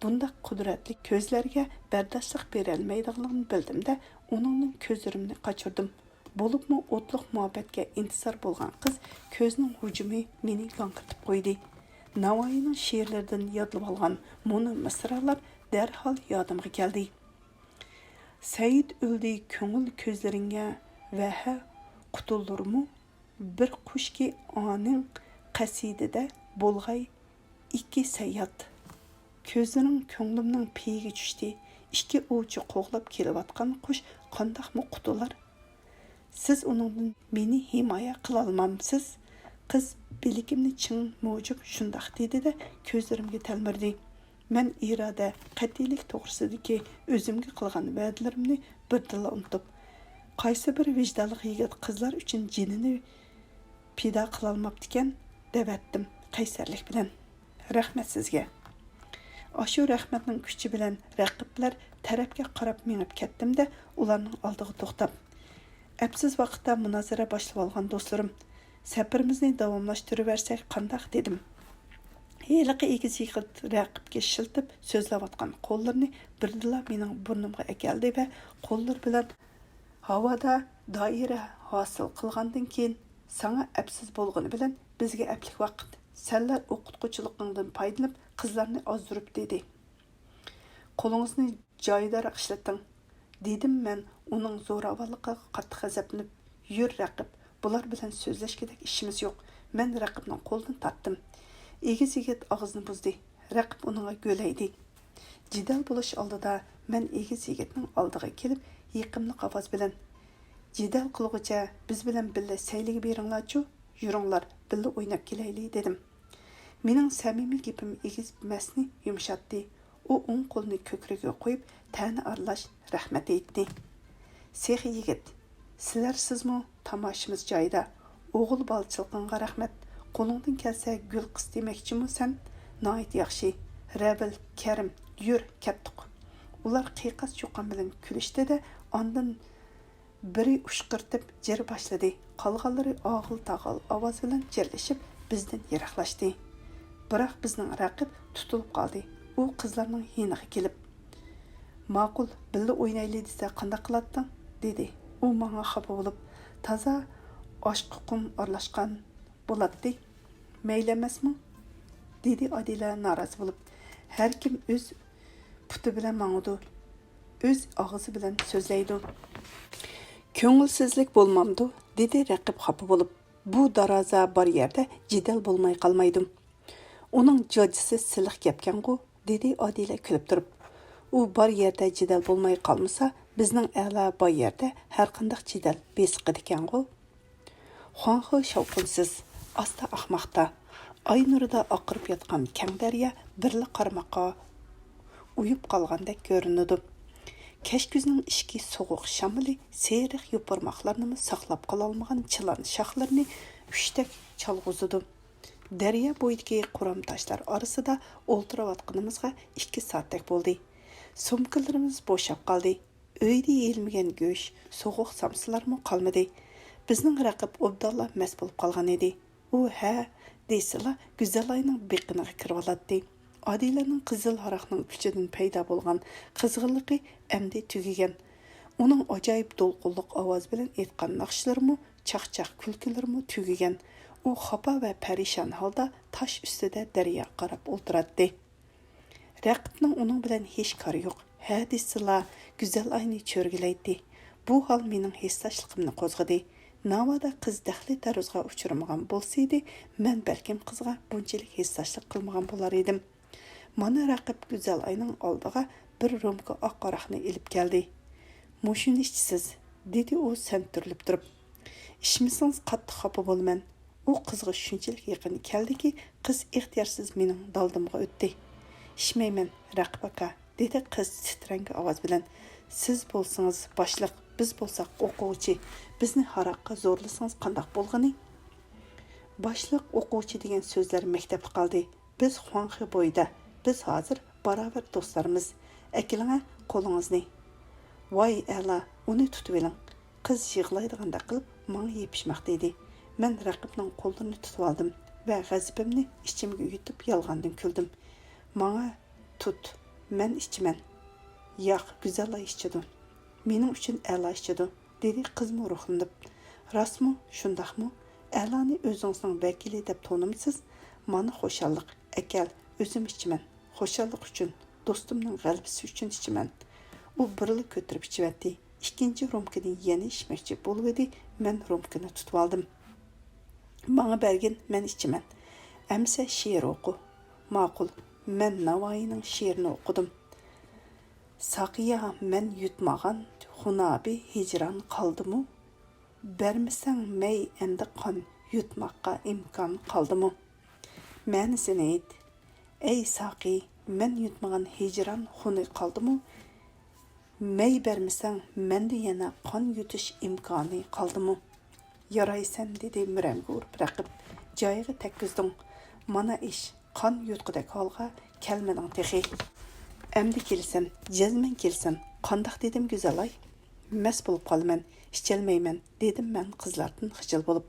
بۇنداق قۇدرەتلىك كۆزلەرگە بەرداشلىق بېرەلمەيدىغانلىقىمنى بىلدىم-دە، ئۇنىڭدىن كۆزلىرىمنى قاچۇردۇم. بولۇپمۇ ئوتلۇق مۇھەببەتكە ئىنتىزار بولغان قىز كۆزنىڭ ھۇجۇمى مېنى گاڭقىرىتىپ قويدى. ناۋايىنىڭ شېئىرلىرىدىن يادلىۋالغان مۇنۇ مىسرالار دەرھال يادىمغا كەلدى. سەئىد ئۆلدى كۆڭۈل كۆزلىرىڭگە ۋەھە قۇتۇلۇرمۇ؟ بىر قۇشكى ئانىڭ قەسىدىدە بولغاي ئىككى سەيياد. كۆزلىرىڭ كۆڭلۈمنىڭ پېيىگە چۈشتى. ئىككى ئوۋچى قوغلاپ كېلىۋاتقان قۇش قانداقمۇ قۇتۇلار؟ سىز ئۇنىڭدىن مېنى ھىمايە قىلالمامسىز؟ قىز بىلىكىمنى چىڭ مۇجۇپ شۇنداق دېدى-دە، كۆزلىرىمگە تەلمۈردى. مەن ئىرادە، قەتئىيلىك توغرىسىدىكى ئۆزۈمگە قىلغان ۋەدىلىرىمنى بىردىنلا ئۇنتۇپ، قايسى بىر ۋىجدانلىق يىگىت قىزلار ئۈچۈن جېنىنى پىدا قىلالماپتىكەن، دەۋەتتىم قەيسەرلىك بىلەن. رەھمەت سىزگە. ئاشۇ رەھمەتنىڭ كۈچى بىلەن رەقىبلەر تەرەپكە قاراپ مېڭىپ كەتتىم-دە، ئۇلارنىڭ ئالدىغا توختاپ، ئەپسىز ۋاقىتتا مۇنازىرە باشلىۋالغان دوستلىرىم، سەپىرىمىزنى داۋاملاشتۇرۇۋەرسەك قانداق؟ دېدىم. ھېلىقى ئېگىز يىگىت رەقىبكە شىلتىپ سۆزلەۋاتقان قوللىرىنى بىردىنلا مېنىڭ بۇرنۇمغا ئەكەلدى ۋە قوللىرى بىلەن ھاۋادا دائىرە ھاسىل قىلغاندىن كېيىن، ساڭا ئەپسىز بولغىنى بىلەن بىزگە ئەپلىك ۋاقىت. سەنلەر ئوقۇتقۇچىلىقىڭدىن پايدىلىنىپ قىزلارنى ئازدۇرۇپ دېدى. قولىڭىزنى جايىداراق ئىشلىتىڭ، دېدىم مەن ئۇنىڭ زوراۋانلىقىغا قاتتىق غەزەپلىنىپ. يۈر رەقىب، بۇلار بىلەن سۆزلەشكۈدەك ئىشىمىز يوق. مەن رەقىبنىڭ قولىدىن تارتتىم. ئېگىز يىگىت ئاغزىنى بۇزدى. رەقىب ئۇنىڭغا گۆلەيدى. جېدەل بولۇش ئالدىدا مەن ئېگىز يىگىتنىڭ ئالدىغا كېلىپ يېقىملىق ئاۋاز بىلەن، جېدەل قىلغۇچە بىز بىلەن بىللە سەيلىگە بېرىڭلارچۇ، يۈرۈڭلار، بىللە ئويناپ كېلەيلى، دېدىم. مېنىڭ سەمىمىي گېپىم ئېگىز مەستنى يۇمشاتتى. ئۇ ئوڭ قولىنى كۆكرىكىگە قويۇپ، تەنە ئارىلاش رەھمەت ئېيتتى. سېخىي يىگىت، سىلەرسىزمۇ تاماشىمىز جايىدا. ئوغۇل بالىچىلىقىڭغا رەھمەت. قولۇڭدىن كەلسە گۈل قىس دېمەكچىمۇ سەن؟ ناھايىتى ياخشى. رەۋىل، كەرىم، يۈر، كەتتۇق. ئۇلار قىيقاس چۇقان بىلەن كۈلۈشتى-دە، ئاندىن بىرى ئۇشقۇرتۇپ جىر باشلىدى، قالغانلىرى ئاغىل-تاغىل ئاۋاز بىلەن جىرلىشىپ بىزدىن يىراقلاشتى. بىراق بىزنىڭ رەقىب تۇتۇلۇپ قالدى. ئۇ قىزلارنىڭ يېنىغا كېلىپ، «ماقۇل، بىللە ئوينايلى دېسە قانداق قىلاتتىڭ؟» دېدى. ئۇ ماڭا خاپا بولۇپ، «تازا ئاشقا قۇم ئارىلاشقان بولاتتى. مەيلى ئەمەسمۇ؟» دېدى ئادىلە نارازى بولۇپ. «ھەركىم ئۆز پۇتى بىلەن ماڭىدۇ، ئۆز ئاغزى بىلەن سۆزلەيدۇ. كۆڭۈلسىزلىك بولمامدۇ؟» دېدى رەقىب خاپا بولۇپ. «بۇ دارازا بار يەردە جېدەل بولماي قالمايدۇ. ئۇنىڭ جاجىسى سىلىق گەپكەنغۇ؟» دېدى ئادىلە كۈلۈپ تۇرۇپ. «ئۇ بار يەردە جېدەل بولماي قالمىسا، بىزنىڭ ئەلا بار يەردە ھەرقانداق جېدەل بېسىقىدىكەنغۇ؟» خۇاڭخې شاۋقۇنسىز، ئاستا ئاقماقتا. ئاي نۇرىدا ئاقىرىپ ياتقان كەڭ دەريا بىرلا قارىماققا ئۇيۇپ قالغاندەك كۆرۈنىدۇ. كەچكۈزنىڭ ئىچكى سوغۇق شامىلى سېرىق يوپۇرماقلارنىمۇ ساقلاپ قالالمىغان چىلان شاخلىرىنى ئۈشتەك چالغۇزىدۇ. دەريا بويىدىكى قۇرام تاشلار ئارىسىدا ئولتۇرۇۋاتقىنىمىزغا ئىككى سائەتتەك بولدى. سومكىلىرىمىز بوشاپ قالدى. ئۆيدە يېيىلمىگەن گۆش، سوغۇق سامسىلارمۇ قالمىدى. بىزنىڭ رەقىب ئوبدانلا مەست بولۇپ قالغان ئىدى. ئۇ ھە دېسىلا، گۈزەلاينىڭ بېقىنىغا كىرىۋالاتتى. ئادىلەنىڭ قىزىل ھاراقنىڭ ئۇچىدىن پەيدا بولغان قىزغىنلىقى ئەمدى تۈگىگەن. ئۇنىڭ ئاجايىپ دولقۇنلۇق ئاۋازى بىلەن ئېيتقان ناخشىلىرىمۇ، چاقچاق كۈلكىلىرىمۇ تۈگىگەن. ئۇ خاپا ۋە پەرىشان ھالدا تاش ئۈستىدە دەرياغا قاراپ ئولتۇراتتى. رەقىبنىڭ ئۇنىڭ بىلەن ھېچ كارى يوق. ھە دېسىلا، گۈزەل ئاينى چۆرگىلەيتتى. بۇ ھال مېنىڭ ھېسداشلىقىمنى قوزغىدى. ناۋادا قىز دەخلى-تەرۇزغا ئۇچرىمىغان بولسىدى، مەن بەلكىم قىزغا بۇنچىلىك ھېسداشلىق قىلمىغان بولار ئىدىم. مانا رەقىب گۈزەل ئاينىڭ ئالدىغا بىر رومكا ئاق ھاراقنى ئېلىپ كەلدى. «مۇشۇنى ئىچىسىز»، دېدى ئۇ سەنتۈرۈلۈپ تۇرۇپ. «ئىچمىسىڭىز قاتتىق خاپا بولىمەن.» ئۇ قىزغا شۇنچىلىك يېقىن كەلدىكى، قىز ئىختىيارسىز مېنىڭ دالدىمغا ئۆتتى. «ئىچمەيمەن، رەقىب ئاكا.» دېدى قىز تىترەڭگۈ ئاۋاز بىلەن. «سىز بولسىڭىز باشلىق، بىز بولساق ئوقۇغۇچى. بىزنى ھاراققا زورلىسىڭىز قانداق بولغىنى؟» «باشلىق، ئوقۇغۇچى دېگەن سۆزلەر مەكتەپتە قالدى. بىز خۇاڭخې بويىدا. بىز ھازىر باراۋەر دوستلارمىز. ئەكېلىڭە قولىڭىزنى.» «ۋاي ئەلا، ئۇنى تۇتۇۋېلىڭ.» قىز يىغلايدىغاندەك قىلىپ ماڭا يېپىشماقتا ئىدى. مەن رەقىبنىڭ قوللىرىنى تۇتۇۋالدىم ۋە غەزىپىمنى ئىچىمگە يۇتۇپ يالغاندىن كۈلدۈم. «ماڭا تۇت، مەن ئىچىمەن.» «ياق، گۈزەلئاي ئىچىدۇ. مېنىڭ ئۈچۈن ئەلا ئىچىدۇ.» دېدى قىزمۇ روھلىنىپ. «راستمۇ؟ شۇنداقمۇ؟ ئەلانى ئۆزىڭىزنىڭ ۋەكىلى دەپ تونۇمسىز؟ مانا خۇشاللىق. ئەكەل، ئۆزۈم ئىچىمەن. خۇشاللىق ئۈچۈن، دوستۇمنىڭ غەلىبىسى ئۈچۈن ئىچىمەن.» ئۇ بىرلا كۆتۈرۈپ ئىچىۋەتتى. ئىككىنچى رومكىنى يەنە ئىچمەكچى بولۇۋىدى، مەن رومكىنى تۇتۇۋالدىم. «ماڭا بەرگىن، مەن ئىچىمەن. ئەمىسە شېئىر ئوقۇ.» «ماقۇل، مەن ناۋايىنىڭ شېئىرىنى ئوقۇدۇم.» «ساقىيا، مەن يۇتمىغان خۇنابى ھىجران قالدىمۇ؟ بەرمىسەڭ مەي ئەمدى قان، يۇتماققا ئىمكان قالدىمۇ؟» مەنىسىنى ئېيت. «ئەي ساقىي، مەن يۇتمىغان ھىجران خۇنى قالدىمۇ؟ مەي بەرمىسەڭ، مەندە يەنە قان يۇتۇش ئىمكانى قالدىمۇ؟» «يارايسەن» دېدى مۈرەمگە ئۇرۇپ رەقىب. «جايىغا تەگكۈزدۈڭ. مانا ئىچ، قان يۇتقۇدەك ھالغا كەلمىدىڭ تېخى.» «ئەمدى كېلىسەن، جەزمەن كېلىسەن. قانداق دېدىم، گۈزەلئاي؟» «مەست بولۇپ قالىمەن، ئىچەلمەيمەن.» دېدىم مەن قىزلاردىن خىجىل بولۇپ.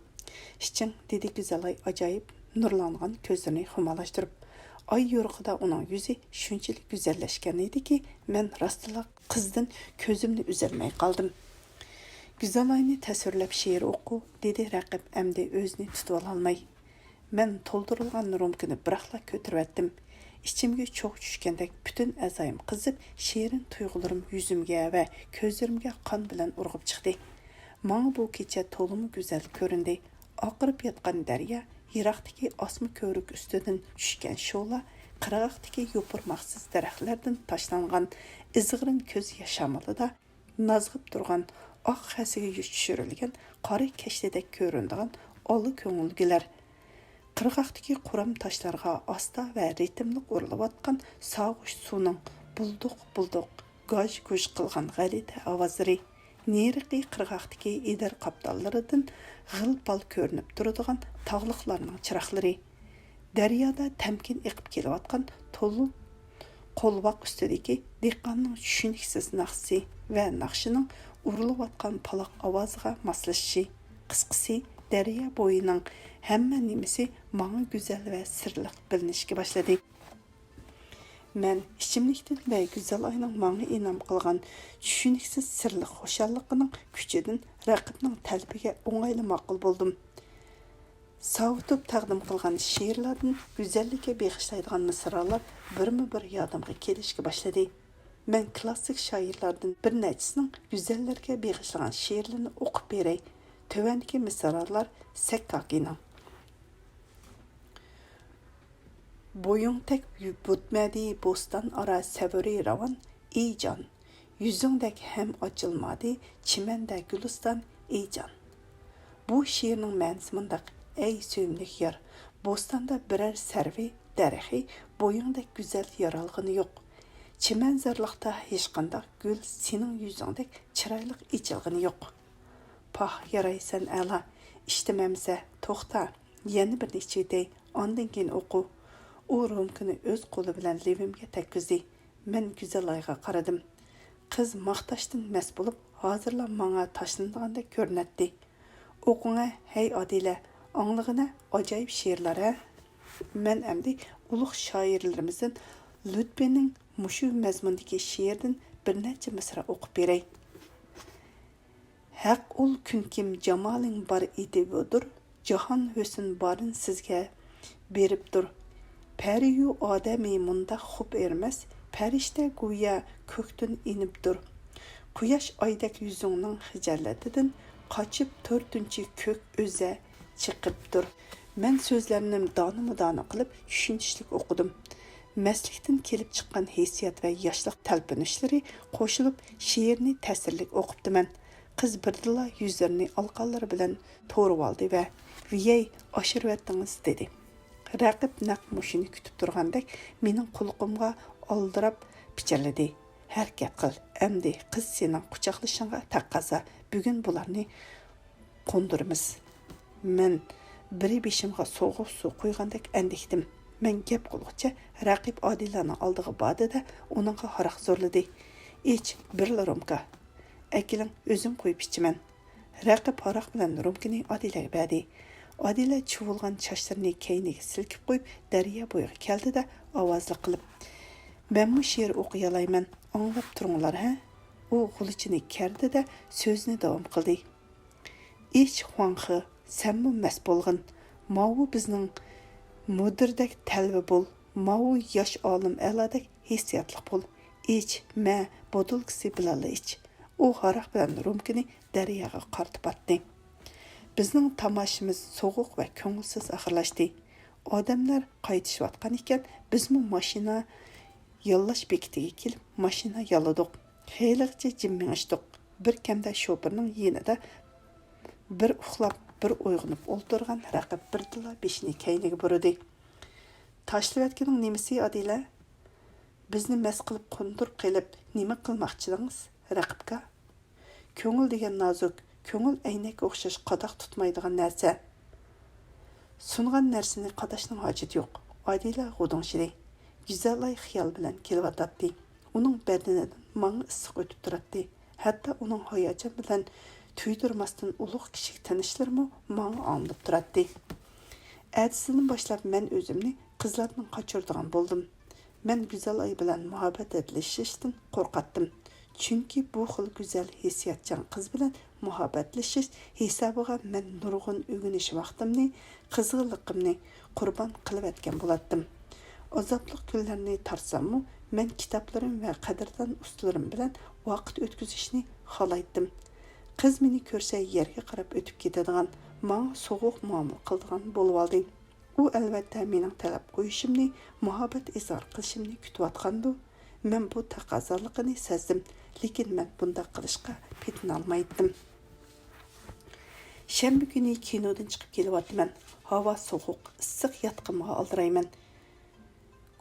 «ئىچىڭ» دېدى گۈزەلئاي ئاجايىپ نۇرلانغان كۆزلىرىنى خۇمارلاشتۇرۇپ. ئاي يورۇقىدا ئۇنىڭ يۈزى شۇنچىلىك گۈزەللەشكەن ئىدىكى، مەن راستلا قىزدىن كۆزۈمنى ئۈزەلمەي قالدىم. «گۈزەلئاينى تەسۋىرلەپ شېئىر ئوقۇ» دېدى رەقىب ئەمدى ئۆزىنى تۇتۇۋالالماي. مەن تولدۇرۇلغان رومكىنى بىراقلا كۆتۈرۈۋەتتىم. ئىچىمگە چوغ چۈشكەندەك پۈتۈن ئەزايىم قىزىپ، شېرىن تۇيغۇلىرىم يۈزۈمگە ۋە كۆزلىرىمگە قان بىلەن ئۇرغۇپ چىقتى. ماڭا بۇ كېچە تولىمۇ گۈزەل كۆرۈندى. ئاقىرىپ ياتقان دەريا، يىراقتىكى ئاسما كۆۋرۈك ئۈستىدىن چۈشكەن شولا، قىرغاقتىكى يوپۇرماقسىز دەرەخلەردىن تاشلانغان ئىزغىرىن كۈز شامىلىدا نازغىپ تۇرغان ئاق خەسىگە يۈز چۈشۈرۈلگەن قارا كەشتىدەك كۆرۈنىدىغان ئالا كۆڭۈلگىلەر، قىرغاقتىكى قۇرام تاشلارغا ئاستا ۋە رىتىملىق ئۇرۇلۇۋاتقان ساغۇش سۇنىڭ بۇلدۇق-بۇلدۇق، گاژ-گۇژ قىلغان غەلىتە ئاۋازلىرى، نېرىقى قىرغاقتىكى ئېدىر قاپتاللىرىدىن غىل-پال كۆرۈنۈپ تۇرىدىغان تاغلىقلارنىڭ چىراغلىرى، دەريادا تەمكىن ئېقىپ كېلىۋاتقان تولۇن قولۋاق ئۈستىدىكى دېھقاننىڭ چۈشىنىكسىز ناخشىسى ۋە ناخشىنىڭ ئۇرۇلۇۋاتقان پالاق ئاۋازىغا ماسلىشىشى، قىسقىسى، دەريا بويىنىڭ ھەممە نېمىسى ماڭا گۈزەل ۋە سىرلىق بىلىنىشكە باشلىدى. مەن ئىچىملىكتىن ۋە گۈزەل ئاينىڭ ماڭا ئىنئام قىلغان چۈشىنىكسىز سىرلىق خۇشاللىقىنىڭ كۈچىدىن رەقىبنىڭ تەلىپىگە ئوڭايلا ماقۇل بولدۇم. ساۋۇتۇپ تەقدىم قىلغان شېئىرلاردىن گۈزەللىككە بېغىشلايدىغان مىسرالار بىرمۇ بىر يادىمغا كېلىشكە باشلىدى. مەن كلاسسىك شائىرلاردىن بىر نەچچىسىنىڭ گۈزەللەرگە بېغىشلىغان شېئىرلىرىنى ئوقۇپ بېرەي. تۆۋەندىكى مىسرالار سەككاكىنىڭ. بويۇڭدەك بۇتمەدى بوستان ئارا سەۋرى راۋان، ئى جان! يۈزۈڭدەك ھەم ئاچىلمادى چىمەندە گۈلىستان، ئى جان! بۇ شېئىرنىڭ مەنىسى مۇنداق: ئەي سۆيۈملۈك يار، بوستاندا بىرەر سەرۋى، دەرىخى بويۇڭدەك گۈزەل يارالغىنى يوق. چىمەنزارلىقتا ھېچقانداق گۈل سېنىڭ يۈزۈڭدەك چىرايلىق ئېچىلغىنى يوق. پاھ، يارايسەن ئەلا، ئىشتىمەمسە، توختا، يەنە بىرنى ئىچىۋېتەي، ئاندىن كېيىن ئوقۇ. ئۇ رومكىنى ئۆز قولى بىلەن لېۋىمگە تەگكۈزدى. مەن گۈزەل ئايغا قارىدىم. قىز ماختاشتىن مەست بولۇپ، ھازىرلا ماڭا تاشلىنىدىغاندەك كۆرۈنەتتى. ئوقۇڭە، ھەي ئادىلە، ئاڭلىغىنە، ئاجايىپ شېئىرلار ھە! مەن ئەمدى ئۇلۇغ شائىرلىرىمىزدىن لۇتپىنىڭ مۇشۇ مەزمۇندىكى شېئىرىدىن بىر نەچچە مىسرا ئوقۇپ بېرەي. ھەق ئۇل كۈنكىم جامالىڭ بار ئىدى بۇدۇر، جاھان ھۆسن بارىن سىزگە بېرىپتۇر. پەرىيۇ ئادەمى مۇنداق خوپ ئېرمەس، پەرىشتە گويا كۆكتىن ئېنىپتۇر. قۇياش ئايدەك يۈزۈڭنىڭ خىجالىتىدىن، قاچىپ تۆتىنچى كۆك ئۆزە چىقىپتۇر. مەن سۆزلەرنى دانىمۇ دانە قىلىپ چۈشىنىشلىك ئوقۇدۇم. مەستلىكتىن كېلىپ چىققان ھېسسىيات ۋە ياشلىق تەلپۈنۈشلىرى قوشۇلۇپ شېئىرنى تەسىرلىك ئوقۇپتىمەن. قىز بىردىنلا يۈزلىرىنى ئالىقانلىرى بىلەن تورىۋالدى ۋە ۋىيەي ئاشۇرۇۋەتتىڭىز دېدى. رەقىب نەق مۇشۇنى كۈتۈپ تۇرغاندەك مېنىڭ قۇلىقىمغا ئالدىراپ پىچىرلىدى. ھەرىكەت قىل، ئەمدى قىز سېنىڭ قۇچاقلىشىڭغا تەقەززا، بۈگۈن بۇلارنى قوندۇرىمىز. مەن بىرى بېشىمغا سوغۇق سۇ قۇيغاندەك ئەندىكتىم. مەن گەپ قىلغۇچە رەقىب ئادىلەنىڭ ئالدىغا باردى-دە، ئۇنىڭغا ھاراق زورلىدى. ئىچ، بىرلا رومكا. ئەكېلىڭ، ئۆزۈم قۇيۇپ ئىچىمەن. رەقىب ھاراق بىلەن رومكىنى ئادىلەگە بەردى. ئادىلە چۇۋۇلغان چاچلىرىنى كەينىگە سىلكىپ قويۇپ، دەريا بويىغا كەلدى-دە، ئاۋازلىق قىلىپ، مەنمۇ شېئىر ئوقۇيالايمەن، ئاڭلاپ تۇرۇڭلار ھە! ئۇ غۇلىچىنى كەردى-دە، سۆزىنى داۋام قىلدى. ئىچ خۇاڭخې، سەنمۇ مەست بولغىن. ماۋۇ بىزنىڭ مۇدىردەك تەلۋە بول، ماۋۇ ياش ئالىم ئەلادەك ھېسسىياتلىق بول. ئىچ، مە، بوتۇلكىسى بىلەنلا ئىچ. ئۇ ھاراق بىلەن رومكىنى دەرياغا قارىتىپ ئاتتى. بىزنىڭ تاماشىمىز سوغۇق ۋە كۆڭۈلسىز ئاخىرلاشتى. ئادەملەر قايتىشىۋاتقان ئىكەن، بىزمۇ ماشىنا ياللاش بېكىتىگە كېلىپ، ماشىنا ياللىدۇق. خېلىغىچە جىم مېڭىشتۇق. بىر كەمدە شوپۇرنىڭ يېنىدا بىر ئۇخلاپ، بىر ئويغىنىپ ئولتۇرغان رەقىب بىردىنلا بېشىنى كەينىگە بۇرىدى. تاشلىۋەتكىنىڭ نېمىسى، ئادىلە؟ بىزنى مەست قىلىپ قوندۇرۇپ قېلىپ نېمە قىلماقچىدىڭىز، رەقىبكا؟ كۆڭۈل دېگەن نازۇك، كۆڭۈل ئەينەككە ئوخشاش قاداق تۇتمايدىغان نەرسە. سۇنغان نەرسىنى قاداشنىڭ ھاجىتى يوق. ئادىلە غۇدۇڭشىدى. گۈزەلاي خىيال بىلەن كېلىۋاتاتتى. ئۇنىڭ بەدىنىدىن ماڭا ئىسسىق ئۆتۈپ تۇراتتى. ھەتتا ئۇنىڭ ھاياجان بىلەن تۇيدۇرماستىن ئۇلۇغ كىشىلىك تىنىشلىرىمۇ ماڭا ئاڭلىنىپ تۇراتتى. ئەتىسىدىن باشلاپ مەن ئۆزۈمنى قىزلاردىن قاچۇرىدىغان بولدۇم. مەن گۈزەلاي بىلەن مۇھەببەتلىشىشتىن قورقاتتىم. چۈنكى بۇ خىل گۈزەل ھېسسىياتچان قىز بىلەن مۇھەببەتلىشىش ھېسابىغا مەن نۇرغۇن ئۆگىنىش ۋاقتىمنى، قىزغىنلىقىمنى قۇربان قىلىۋەتكەن بولاتتىم. ئازابلىق كۈنلەرنى تارتساممۇ، مەن كىتابلىرىم ۋە قەدىردان ئۇستىلىرىم بىلەن ۋاقىت ئۆتكۈزۈشنى خالايتتىم. قىز مېنى كۆرسە يەرگە قاراپ ئۆتۈپ كېتىدىغان، ماڭا سوغۇق مۇئامىلە قىلىدىغان بولۇۋالدى. ئۇ ئەلۋەتتە مېنىڭ تەلەپ قويۇشۇمنى، مۇھەببەت ئىزھار قىلىشىمنى كۈتۈۋاتقاندۇ؟ مەن بۇ تەقەززالىقىنى سەزدىم، لېكىن مەن بۇنداق قىلىشقا پېتىنالمايتتىم. شەنبە كۈنى كىنودىن چىقىپ كېلىۋاتىمەن. ھاۋا سوغۇق، ئىسسىق ياتىقىمغا ئالدىرايمەن.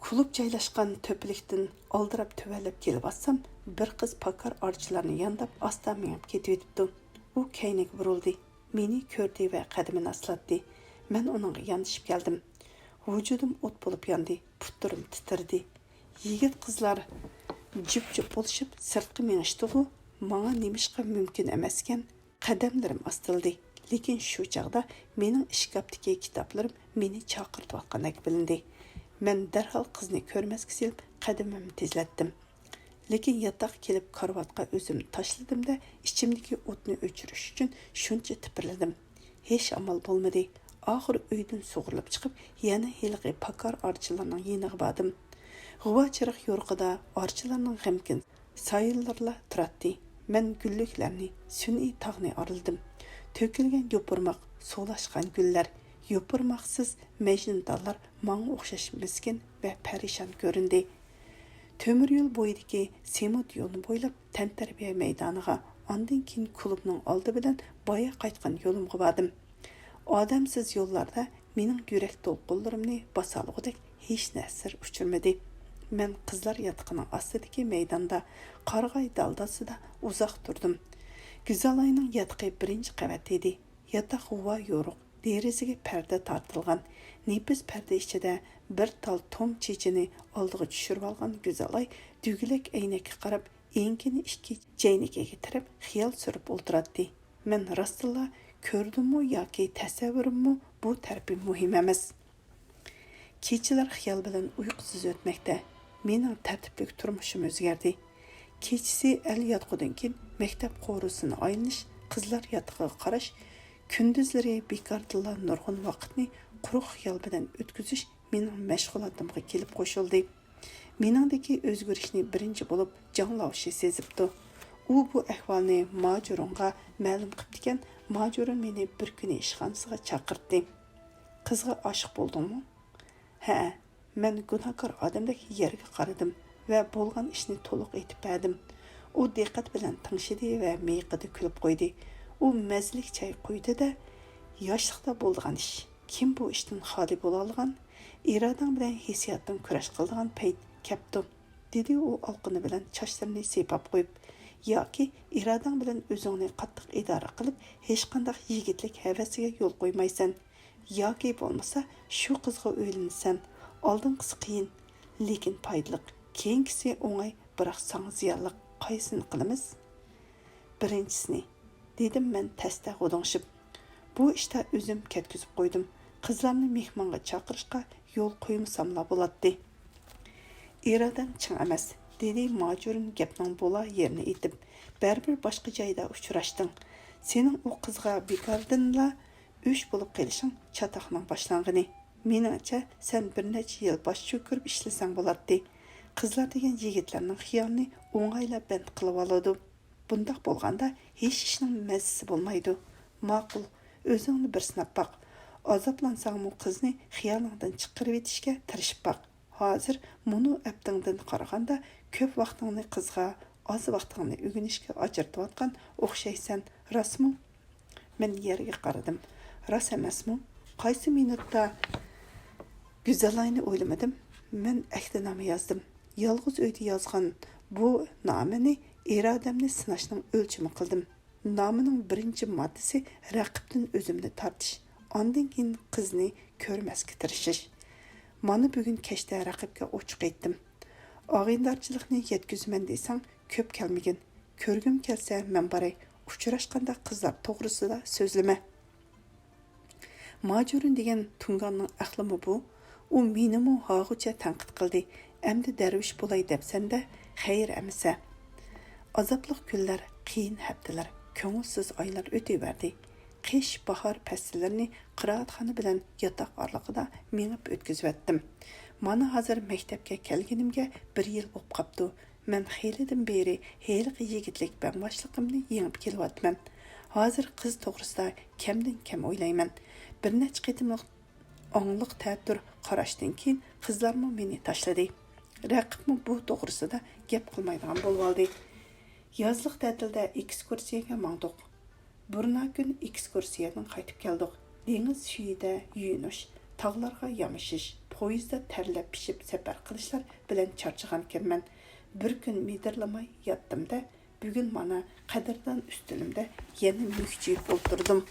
كۇلۇب جايلاشقان تۆپىلىكتىن ئالدىراپ تۆۋەنلەپ كېلىۋاتسام، بىر قىز پاكار ئارچىلارنى يانداپ ئاستا مېڭىپ كېتىۋېتىپتۇ. ئۇ كەينىگە بۇرۇلدى. مېنى كۆردى ۋە قەدىمىنى ئاستىلاتتى. مەن ئۇنىڭغا ياندىشىپ كەلدىم. ۋۇجۇدۇم ئوت بولۇپ ياندى، پۇتلىرىم تىترىدى. يىگىت قىزلار جۈپ-جۈپ بولۇشۇپ سىرتقا مېڭىشتىغۇ، ماڭا نېمىشقا مۇمكىن ئەمەسكەن؟ قەدەملىرىم ئاستىلىدى. لېكىن شۇ چاغدا مېنىڭ ئىشكاپتىكى كىتابلىرىم مېنى چاقىرتىۋاتقاندەك بىلىندى. مەن دەرھال قىزنى كۆرمەسكە سېلىپ، قەدىمىمنى تېزلەتتىم. لېكىن ياتاققا كېلىپ كارىۋاتقا ئۆزۈمنى تاشلىدىم-دە، ئىچىمدىكى ئوتنى ئۆچۈرۈش ئۈچۈن شۇنچە تىپىرلىدىم. ھېچ ئامال بولمىدى. ئاخىرى ئۆيدىن سۇغۇرۇلۇپ چىقىپ، يەنە ھېلىقى پاكار ئارچىلارنىڭ يېنىغا باردىم. غۇۋا چىراغ يورۇقىدا ئارچىلارنىڭ غەمكىن سايىلىرىلا تۇراتتى. مەن گۈللۈكلەرنى، سۈنئىي تاغنى ئارىلىدىم. تۆكۈلگەن يوپۇرماق، سولاشقان گۈللەر، يوپۇرماقسىز مەجنۇنتاللار ماڭا ئوخشاش مىسكىن ۋە پەرىشان كۆرۈندى. تۆمۈر يول بويىدىكى سېمونت يولنى بويلاپ، تەنتەربىيە مەيدانىغا، ئاندىن كېيىن كۇلۇبنىڭ ئالدى بىلەن بايا قايتقان يولۇمغا باردىم. ئادەمسىز يوللاردا مېنىڭ يۈرەك دولقۇنلىرىمنى باسالىغۇدەك ھېچ نەرسە ئۇچرىمىدى. مەن قىزلار ياتىقىنىڭ ئاستىدىكى مەيداندا، قارىغاي دالداسىدا ئۇزاق تۇردۇم. گۈزەلاينىڭ ياتىقى بىرىنچى قەۋەتتە ئىدى. ياتاق غۇۋا يورۇق، دېرىزىگە پەردە تارتىلغان. نېپىز پەردە ئىچىدە بىر تال توم چېچىنى ئالدىغا چۈشۈرۈۋالغان گۈزەلاي دۈگىلەك ئەينەككە قاراپ، ئېڭىكىنى ئىككى جەينىكىگە تىرەپ، خىيال سۈرۈپ ئولتۇراتتى. مەن راستتىنلا كۆردۈممۇ ياكى تەسەۋۋۇرۇممۇ، بۇ تەرىپى مۇھىم ئەمەس. كېچىلەر خىيال بىلەن ئۇيقۇسىز ئۆتمەكتە. مېنىڭ تەرتىپلىك تۇرمۇشۇم ئۆزگەردى. كېچىسى ئەل ياتقۇدىن كېيىن مەكتەپ قورۇسىنى ئايلىنىش، قىزلار ياتىقىغا قاراش، كۈندۈزلىرى بىكاردىنلا نۇرغۇن ۋاقىتنى قۇرۇق خىيال بىلەن ئۆتكۈزۈش مېنىڭ مەشغۇلاتىمغا كېلىپ قوشۇلدى. مېنىڭدىكى ئۆزگىرىشنى بىرىنچى بولۇپ جاڭ لاۋشى سېزىپتۇ. ئۇ بۇ ئەھۋالنى ماجۈرۈنغا مەلۇم قىپتىكەن، ماجۈرۈن مېنى بىر كۈنى ئىشخانىسىغا چاقىرتتى. قىزغا ئاشىق بولدۇڭمۇ؟ ھەئە، مەن گۇناھكار ئادەمدەك يەرگە قارىدىم ۋە بولغان ئىشنى تولۇق ئېيتىپ بەردىم. ئۇ دىققەت بىلەن تىڭشىدى ۋە مىيىقىدا كۈلۈپ قويدى. ئۇ مەززىلىك چاي قۇيدى-دە، ياشلىقتا بولىدىغان ئىش. كىم بۇ ئىشتىن خالىي بولالىغان؟ ئىرادەڭ بىلەن ھېسسىياتتىن كۈرەش قىلىدىغان پەيت كەپتۇ، دېدى ئۇ ئالىقىنى بىلەن چاچلىرىنى سىيپاپ قويۇپ. ياكى ئىرادەڭ بىلەن ئۆزۈڭنى قاتتىق ئىدارە قىلىپ، ھېچقانداق يىگىتلىك ھەۋەسىگە يول قويمايسەن. ياكى بولمىسا شۇ قىزغا ئۆيلىنىسەن. ئالدىنقىسى قىيىن، لېكىن پايدىلىق. كېيىنكىسى ئوڭاي، بىراق ساڭا زىيانلىق. قايسىنى قىلىمىز؟ بىرىنچىسىنى، دېدىم مەن تەستە غۇدۇڭشىپ. بۇ ئىشتا ئۆزۈم كەتكۈزۈپ قويدۇم. قىزلارنى مېھمانغا چاقىرىشقا يول قويمىساملا بولاتتى. ئىرادەم چىڭ ئەمەس، دېدى ماجۈرۈن گەپنىڭ بولا يېرىنى ئېيتىپ. بەرىبىر باشقا جايدا ئۇچراشتىڭ. سېنىڭ ئۇ قىزغا بىكاردىنلا ئۆچ بولۇپ قېلىشىڭ چاتاقنىڭ باشلانغىنى. مېنىڭچە، سەن بىر نەچچە يىل باش چۆكۈرۈپ ئىشلىسەڭ بولاتتى. قىزلار دېگەن يىگىتلەرنىڭ خىيالىنى ئوڭايلا بەند قىلىۋالىدۇ. بۇنداق بولغاندا ھېچ ئىشنىڭ مەززىسى بولمايدۇ. ماقۇل، ئۆزۈڭنى بىر سىناپ باق. ئازابلانساڭمۇ قىزنى خىيالىڭدىن چىقىرىۋېتىشكە تىرىشىپ باق. ھازىر مۇنۇ ئەپتىڭدىن قارىغاندا كۆپ ۋاقتىڭنى قىزغا، ئاز ۋاقتىڭنى ئۆگىنىشكە ئاجرىتىۋاتقان ئوخشايسەن، راستمۇ؟ مەن يەرگە قارىدىم. راست ئەمەسمۇ؟ قايسى مىنۇتتا گۈزەلاينى ئويلىمىدىم. مەن ئەھدىنامە يازدىم. يالغۇز ئۆيدە يازغان بۇ نامىنى ئىرادەمنى سىناشنىڭ ئۆلچىمى قىلدىم. نامىنىڭ بىرىنچى ماددىسى رەقىبتىن ئۆزۈمنى تارتىش، ئاندىن كېيىن قىزنى كۆرمەسكە تىرىشىش. مانا بۈگۈن كەچتە رەقىبكە ئوچۇق ئېيتتىم. ئاغىنىدارچىلىقنى يەتكۈزىمەن دېسەڭ، كۆپ كەلمىگىن. كۆرگۈم كەلسە مەن باراي، ئۇچراشقاندا قىزلار توغرىسىدا سۆزلىمە. ماجۈرۈن دېگەن تۇڭگاننىڭ ئەقلىمۇ بۇ؟ ئۇ مېنىمۇ ھاغۇچە تەنقىد قىلدى. ئەمدى دەرۋىش بولاي دەپسەن-دە، خەير ئەمىسە. ئازابلىق كۈنلەر، قىيىن ھەپتىلەر، كۆڭۈلسىز ئايلار ئۆتۈۋەردى. قىش، باھار پەسىللىرىنى قىرائەتخانا بىلەن ياتاق ئارىلىقىدا مېڭىپ ئۆتكۈزۈۋەتتىم. مانا ھازىر مەكتەپكە كەلگىنىمگە بىر يىل بوپ قاپتۇ. مەن خېلىدىن بېرى ھېلىقى يىگىتلىك بەڭباشلىقىمنى يېڭىپ كېلىۋاتىمەن. ھازىر قىز توغرىسىدا كەمدىن كەم ئويلايمەن. بىر نەچچە قېتىملىق ئاڭلىق تەتۈر قاراشتىن كېيىن قىزلارمۇ مېنى تاشلىدى. رەقىبمۇ بۇ توغرىسىدا گەپ قىلمايدىغان بولۇۋالدى. يازلىق تەتىلدە ئېكسكۇرسىيەگە ماڭدۇق. بۇرنا كۈن ئېكسكۇرسىيەدىن قايتىپ كەلدۇق. دېڭىز سۈيىدە يۇيۇنۇش، تاغلارغا يامىشىش، پويىزدا تەرلەپ پىشىپ سەپەر قىلىشلار بىلەن چارچىغانىكەنمەن. بىر كۈن مىدىرلىماي ياتتىم-دە، بۈگۈن مانا قەدىردان ئۈستىلىمدە يەنە مۈكچىيىپ ئولتۇردۇم.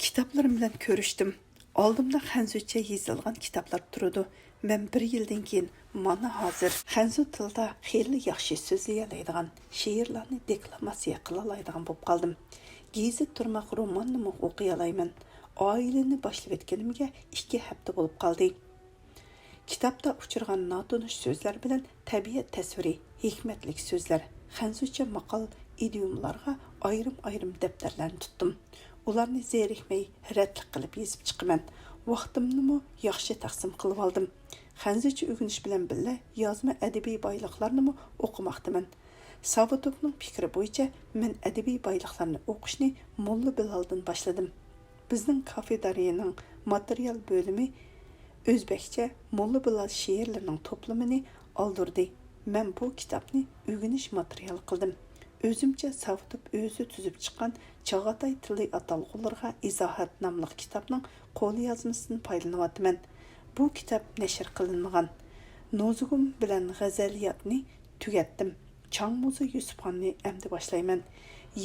كىتابلىرىم بىلەن كۆرۈشتۈم. ئالدىمدا خەنزۇچە يېزىلغان كىتابلار تۇرىدۇ. مەن بىر يىلدىن كېيىن مانا ھازىر خەنزۇ تىلىدا خېلى ياخشى سۆزلىيەلەيدىغان، شېئىرلارنى دېكلاماتسىيە قىلالايدىغان بولۇپ قالدىم. گېزىت تۇرماق روماننىمۇ ئوقۇيالايمەن. ئائىلىنى باشلىۋەتكىنىمگە ئىككى ھەپتە بولۇپ قالدى. كىتابتا ئۇچرىغان ناتونۇش سۆزلەر بىلەن تەبىئەت تەسۋىرى، ھېكمەتلىك سۆزلەر، خەنزۇچە ماقال، ئىدىيوملارغا ئايرىم-ئايرىم دەپتەرلەرنى تۇتتۇم. ئۇلارنى زېرىكمەي رەتلىك قىلىپ يېزىپ چىقىمەن. ۋاقتىمنىمۇ ياخشى تەقسىم قىلىۋالدىم. خەنزۇچە ئۆگىنىش بىلەن بىللە يازما ئەدەبىي بايلىقلارنىمۇ ئوقۇماقتىمەن. ساۋۇتوفنىڭ پىكرى بويىچە، مەن ئەدەبىي بايلىقلارنى ئوقۇشنى موللا بىلالدىن باشلىدىم. بىزنىڭ كافېدېرىيەنىڭ ماتېرىيال بۆلۈمى ئۆزبەكچە موللا بىلال شېئىرلىرىنىڭ توپلىمىنى ئالدۇردى. مەن بۇ كىتابنى ئۆگىنىش ماتېرىيالى قىلدىم. ئۆزۈمچە ساۋۇتوف ئۆزى تۈزۈپ چىققان چاغاتاي تىلى ئاتالغۇلىرىغا ئىزاھات ناملىق كىتابنىڭ قوليازمىسىدىن پايدىلىنىۋاتىمەن. بۇ كىتاب نەشر قىلىنمىغان. نوزۇگۇم بىلەن غەزەلىياتنى تۈگەتتىم. چاڭمۇزى يۈسۈپخاننى ئەمدى باشلايمەن.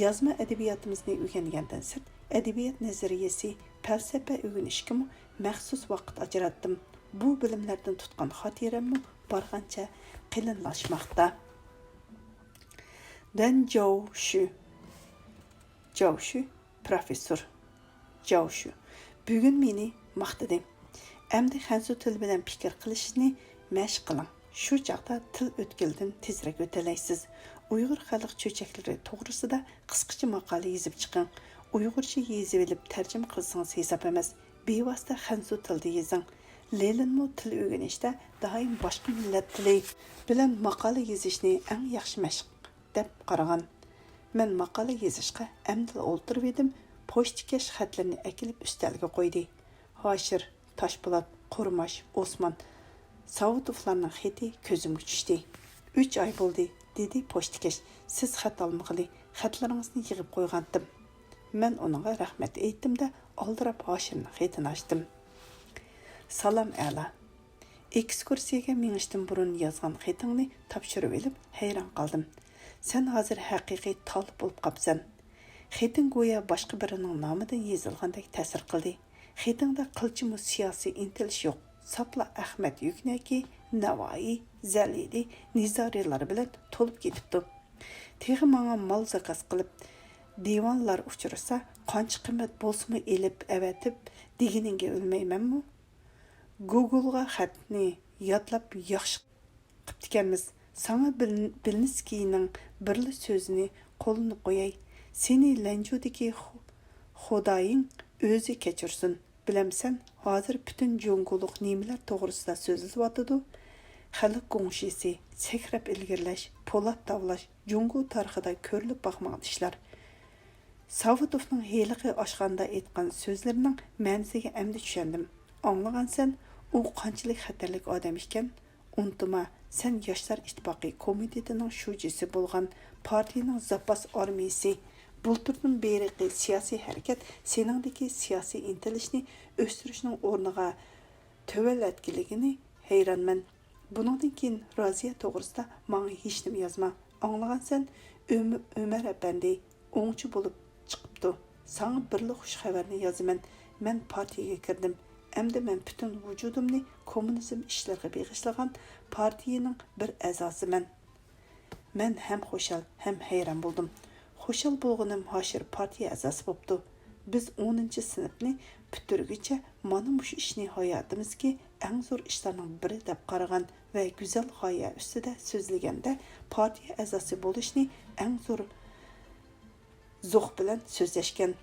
يازما ئەدەبىياتىمىزنى ئۆگەنگەندىن سىرت، ئەدەبىيات نەزەرىيەسى، پەلسەپە ئۆگىنىشكىمۇ مەخسۇس ۋاقىت ئاجراتتىم. بۇ بىلىملەردىن تۇتقان خاتىرەممۇ بارغانچە قېلىنلاشماقتا. دەن جاۋشۈ. جاۋشۈ، پروفېسسور. جاۋشۈ، بۈگۈن مېنى ماختىدى. ئەمدى خەنزۇ تىلى بىلەن پىكىر قىلىشنى مەشىق قىلىڭ. شۇ چاغدا تىل ئۆتكىلىدىن تېزرەك ئۆتەلەيسىز. ئۇيغۇر خەلق چۆچەكلىرى توغرىسىدا قىسقىچە ماقالە يېزىپ چىقىڭ. ئۇيغۇرچە يېزىۋېلىپ تەرجىمە قىلسىڭىز ھېساب ئەمەس. بىۋاسىتە خەنزۇ تىلىدا يېزىڭ. لېنىنمۇ تىل ئۆگىنىشتە دائىم باشقا مىللەت تىلى بىلەن ماقالە يېزىشنى ئەڭ ياخشى مەشىق دەپ قارىغان. مەن ماقالە يېزىشقا ئەمدىلا ئولتۇرۇۋىدىم، پوچتىكەش خەتلىرىنى ئەكېلىپ ئۈستەلگە قويدى. ھاشىر، تاشپولات، قۇرماش، ئوسمان ساۋۇتوفلارنىڭ خېتى كۆزۈمگە چۈشتى. «ئۈچ ئاي بولدى»، دېدى پوچتىكەش، «سىز خەت ئالمىغىلى، خەتلىرىڭىزنى يىغىپ قويغانتىم.» مەن ئۇنىڭغا رەھمەت ئېيتتىم-دە، ئالدىراپ ھاشىرنىڭ خېتىنى ئاچتىم. «سالام، ئەلا. ئېكسكۇرسىيەگە مېڭىشتىن بۇرۇن يازغان خېتىڭنى تاپشۇرۇۋېلىپ ھەيران قالدىم. سەن ھازىر ھەقىقىي تالىپ بولۇپ قاپسەن. خېتىڭ گويا باشقا بىرىنىڭ نامىدىن يېزىلغاندەك تەسىر قىلدى. خېتىڭدە قىلچىمۇ سىياسىي ئىنتىلىش يوق. ساپلا ئەخمەت يۈكنەكى، نەۋائى، زەلىلى، نىزارىلار بىلەن تولۇپ كېتىپتۇ. تېخى ماڭا مال زاكاز قىلىپ، دىۋانلار ئۇچرىسا، قانچە قىممەت بولسىمۇ ئېلىپ ئەۋەتىپ دېگىنىڭگە ئۆلمەيمەنمۇ؟» گوگولغا خەتنى يادلاپ ياخشى قىپتىكەنمىز. ساڭا بىل-، بىلنىسكىينىڭ بىرلا سۆزىنى قولىنى قوياي. سېنى لەنجۇدىكى خۇ-، خۇدايىڭ ئۆزى كەچۈرسۇن. بىلەمسەن، ھازىر پۈتۈن جۇڭگولۇق نېمىلەر توغرىسىدا سۆزلىۋاتىدۇ؟ خەلق گۇڭشىسى، سەكرەپ ئىلگىرىلەش، پولات تاۋلاش، جۇڭگو تارىخىدا كۆرۈلۈپ باقمىغان ئىشلار. ساۋۇتوفنىڭ ھېلىقى ئاشخانىدا ئېيتقان سۆزلىرىنىڭ مەنىسىگە ئەمدى چۈشەندىم. ئاڭلىغانسەن، ئۇ قانچىلىك خەتەرلىك ئادەم ئىكەن. ئۇنتۇما، سەن ياشلار ئىتتىپاقى كومىتېتىنىڭ شۇجىسى بولغان پارتىيىنىڭ زاپاس ئارمىيىسى. بۇلتۇردىن بېرىقى سىياسىي ھەرىكەت سېنىڭدىكى سىياسىي ئىنتىلىشنى ئۆستۈرۈشنىڭ ئورنىغا تۆۋەنلەتكىلىگىنى ھەيرانمەن. بۇنىڭدىن كېيىن رازىيە توغرىسىدا ماڭا ھېچنېمە يازما. ئاڭلىغانسەن، ئۆم-، ئۆمەر ئەپەندى ئوڭچى بولۇپ چىقىپتۇ. ساڭا بىرلا خۇش خەۋەرنى يازىمەن. مەن پارتىيىگە كىردىم. ئەمدى مەن پۈتۈن ۋۇجۇدۇمنى كوممۇنىزم ئىشلىرىغا بېغىشلىغان پارتىيىنىڭ بىر ئەزاسىمەن. مەن ھەم خۇشال، ھەم ھەيران بولدۇم. خۇشال بولغىنىم ھاشىر پارتىيە ئەزاسى بوپتۇ. بىز ئونىنچى سىنىپنى پۈتتۈرگۈچە مانا مۇشۇ ئىشنى ھاياتىمىزدىكى ئەڭ زور ئىشلارنىڭ بىرى دەپ قارىغان ۋە گۈزەل غايە ئۈستىدە سۆزلىگەندە، پارتىيە ئەزاسى بولۇشنى ئەڭ زور زوق بىلەن سۆزلەشكەن.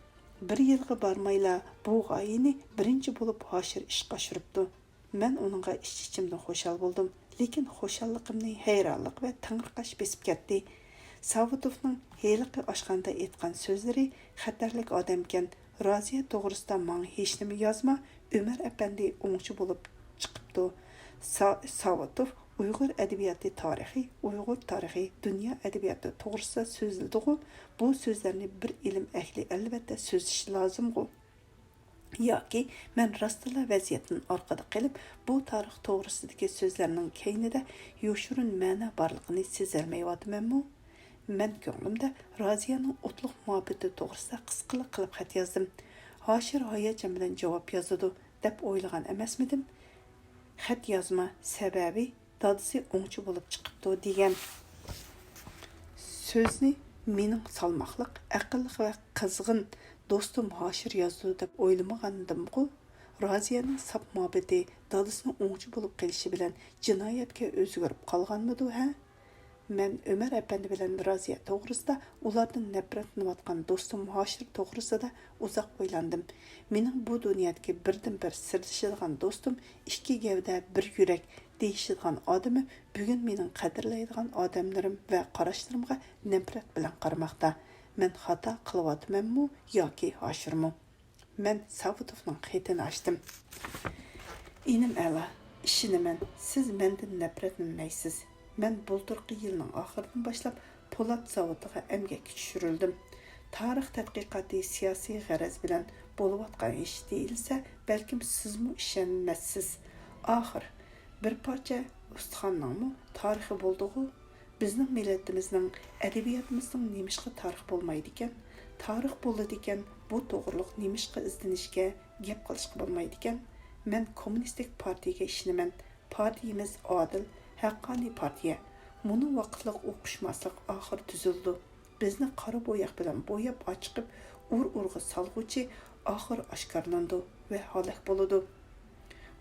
بىر يىلغا بارمايلا بۇ غايىنى بىرىنچى بولۇپ ھاشىر ئىشقا ئاشۇرۇپتۇ. مەن ئۇنىڭغا ئىچ-ئىچىمدىن خۇشال بولدۇم، لېكىن خۇشاللىقىمنى ھەيرانلىق ۋە تېڭىرقاش بېسىپ كەتتى. ساۋۇتوفنىڭ ھېلىقى ئاشخانىدا ئېيتقان سۆزلىرى خەتەرلىك ئادەمكەن، رازىيە توغرىسىدا ماڭا ھېچنېمە يازما، ئۆمەر ئەپەندى ئوڭچى بولۇپ چىقىپتۇ. سا-، ساۋۇتوف ئۇيغۇر ئەدەبىياتى تارىخى، ئۇيغۇر تارىخى، دۇنيا ئەدەبىياتى توغرىسىدا سۆزلىدىغۇ، بۇ سۆزلەرنى بىر ئىلىم ئەھلى ئەلۋەتتە سۆزلىشى لازىمغۇ؟ ياكى مەن راستتىنلا ۋەزىيەتتىن ئارقىدا قېلىپ، بۇ تارىخ توغرىسىدىكى سۆزلەرنىڭ كەينىدە يوشۇرۇن مەنە بارلىقىنى سېزەلمەيۋاتىمەنمۇ؟ مەن كۆڭلۈمدە رازىيەنىڭ ئوتلۇق مۇھەببىتى توغرىسىدا قىسقىلا قىلىپ خەت يازدىم. ھاشىر ھاياجان بىلەن جاۋاب يازىدۇ، دەپ ئويلىغان ئەمەسمىدىم؟ خەت يازما، سەۋەبى دادىسى ئوڭچى بولۇپ چىقىپتۇ دېگەن. سۆزنى مېنىڭ سالماقلىق، ئەقىللىق ۋە قىزغىن دوستۇم ھاشىر يازىدۇ دەپ ئويلىمىغانىدىمغۇ؟ رازىيەنىڭ ساپ مۇھەببىتى دادىسىنىڭ ئوڭچى بولۇپ قېلىشى بىلەن جىنايەتكە ئۆزگىرىپ قالغانمىدۇ ھە؟ مەن ئۆمەر ئەپەندى بىلەن رازىيە توغرىسىدا، ئۇلاردىن نەپرەتلىنىۋاتقان دوستۇم ھاشىر توغرىسىدا ئۇزاق ئويلاندىم. مېنىڭ بۇ دۇنيادىكى بىردىنبىر سىردىشىدىغان دوستۇم، ئىككى گەۋدە، بىر يۈرەك دېيىشىدىغان ئادىمى بۈگۈن مېنىڭ قەدىرلەيدىغان ئادەملىرىم ۋە قاراشلىرىمغا نەپرەت بىلەن قارىماقتا. مەن خاتا قىلىۋاتىمەنمۇ ياكى ھاشىرمۇ؟ مەن ساۋۇتوفنىڭ خېتىنى ئاچتىم. ئىنىم ئەلا، ئىشىنىمەن، سىز مەندىن نەپرەتلەنمەيسىز. مەن بۇلتۇرقى يىلنىڭ ئاخىرىدىن باشلاپ پولات زاۋۇتىغا ئەمگەككە چۈشۈرۈلدۈم. تارىخ تەتقىقاتى سىياسىي غەرەز بىلەن بولۇۋاتقان ئىش دېيىلسە، بەلكىم سىزمۇ ئىشەنمەسسىز. ئاخىر، بىر پارچە ئۇستىخاننىڭمۇ تارىخى بولدىغۇ؟ بىزنىڭ مىللىتىمىزنىڭ، ئەدەبىياتىمىزنىڭ نېمىشقا تارىخى بولمايدىكەن؟ تارىخ بولىدىكەن، بۇ توغرىلىق نېمىشقا ئىزدىنىشكە، گەپ قىلىشقا بولمايدىكەن؟ مەن كوممۇنىستىك پارتىيىگە ئىشىنىمەن. پارتىيىمىز ئادىل، ھەققانىي پارتىيە. مۇنۇ ۋاقىتلىق ئوقۇشماسلىق ئاخىر تۈزۈلىدۇ. بىزنى قارا بوياق بىلەن بوياپ ئاچىقىپ، ئۇر-ئۇرغا سالغۇچى ئاخىر ئاشكارىلىنىدۇ ۋە ھالاك بولىدۇ.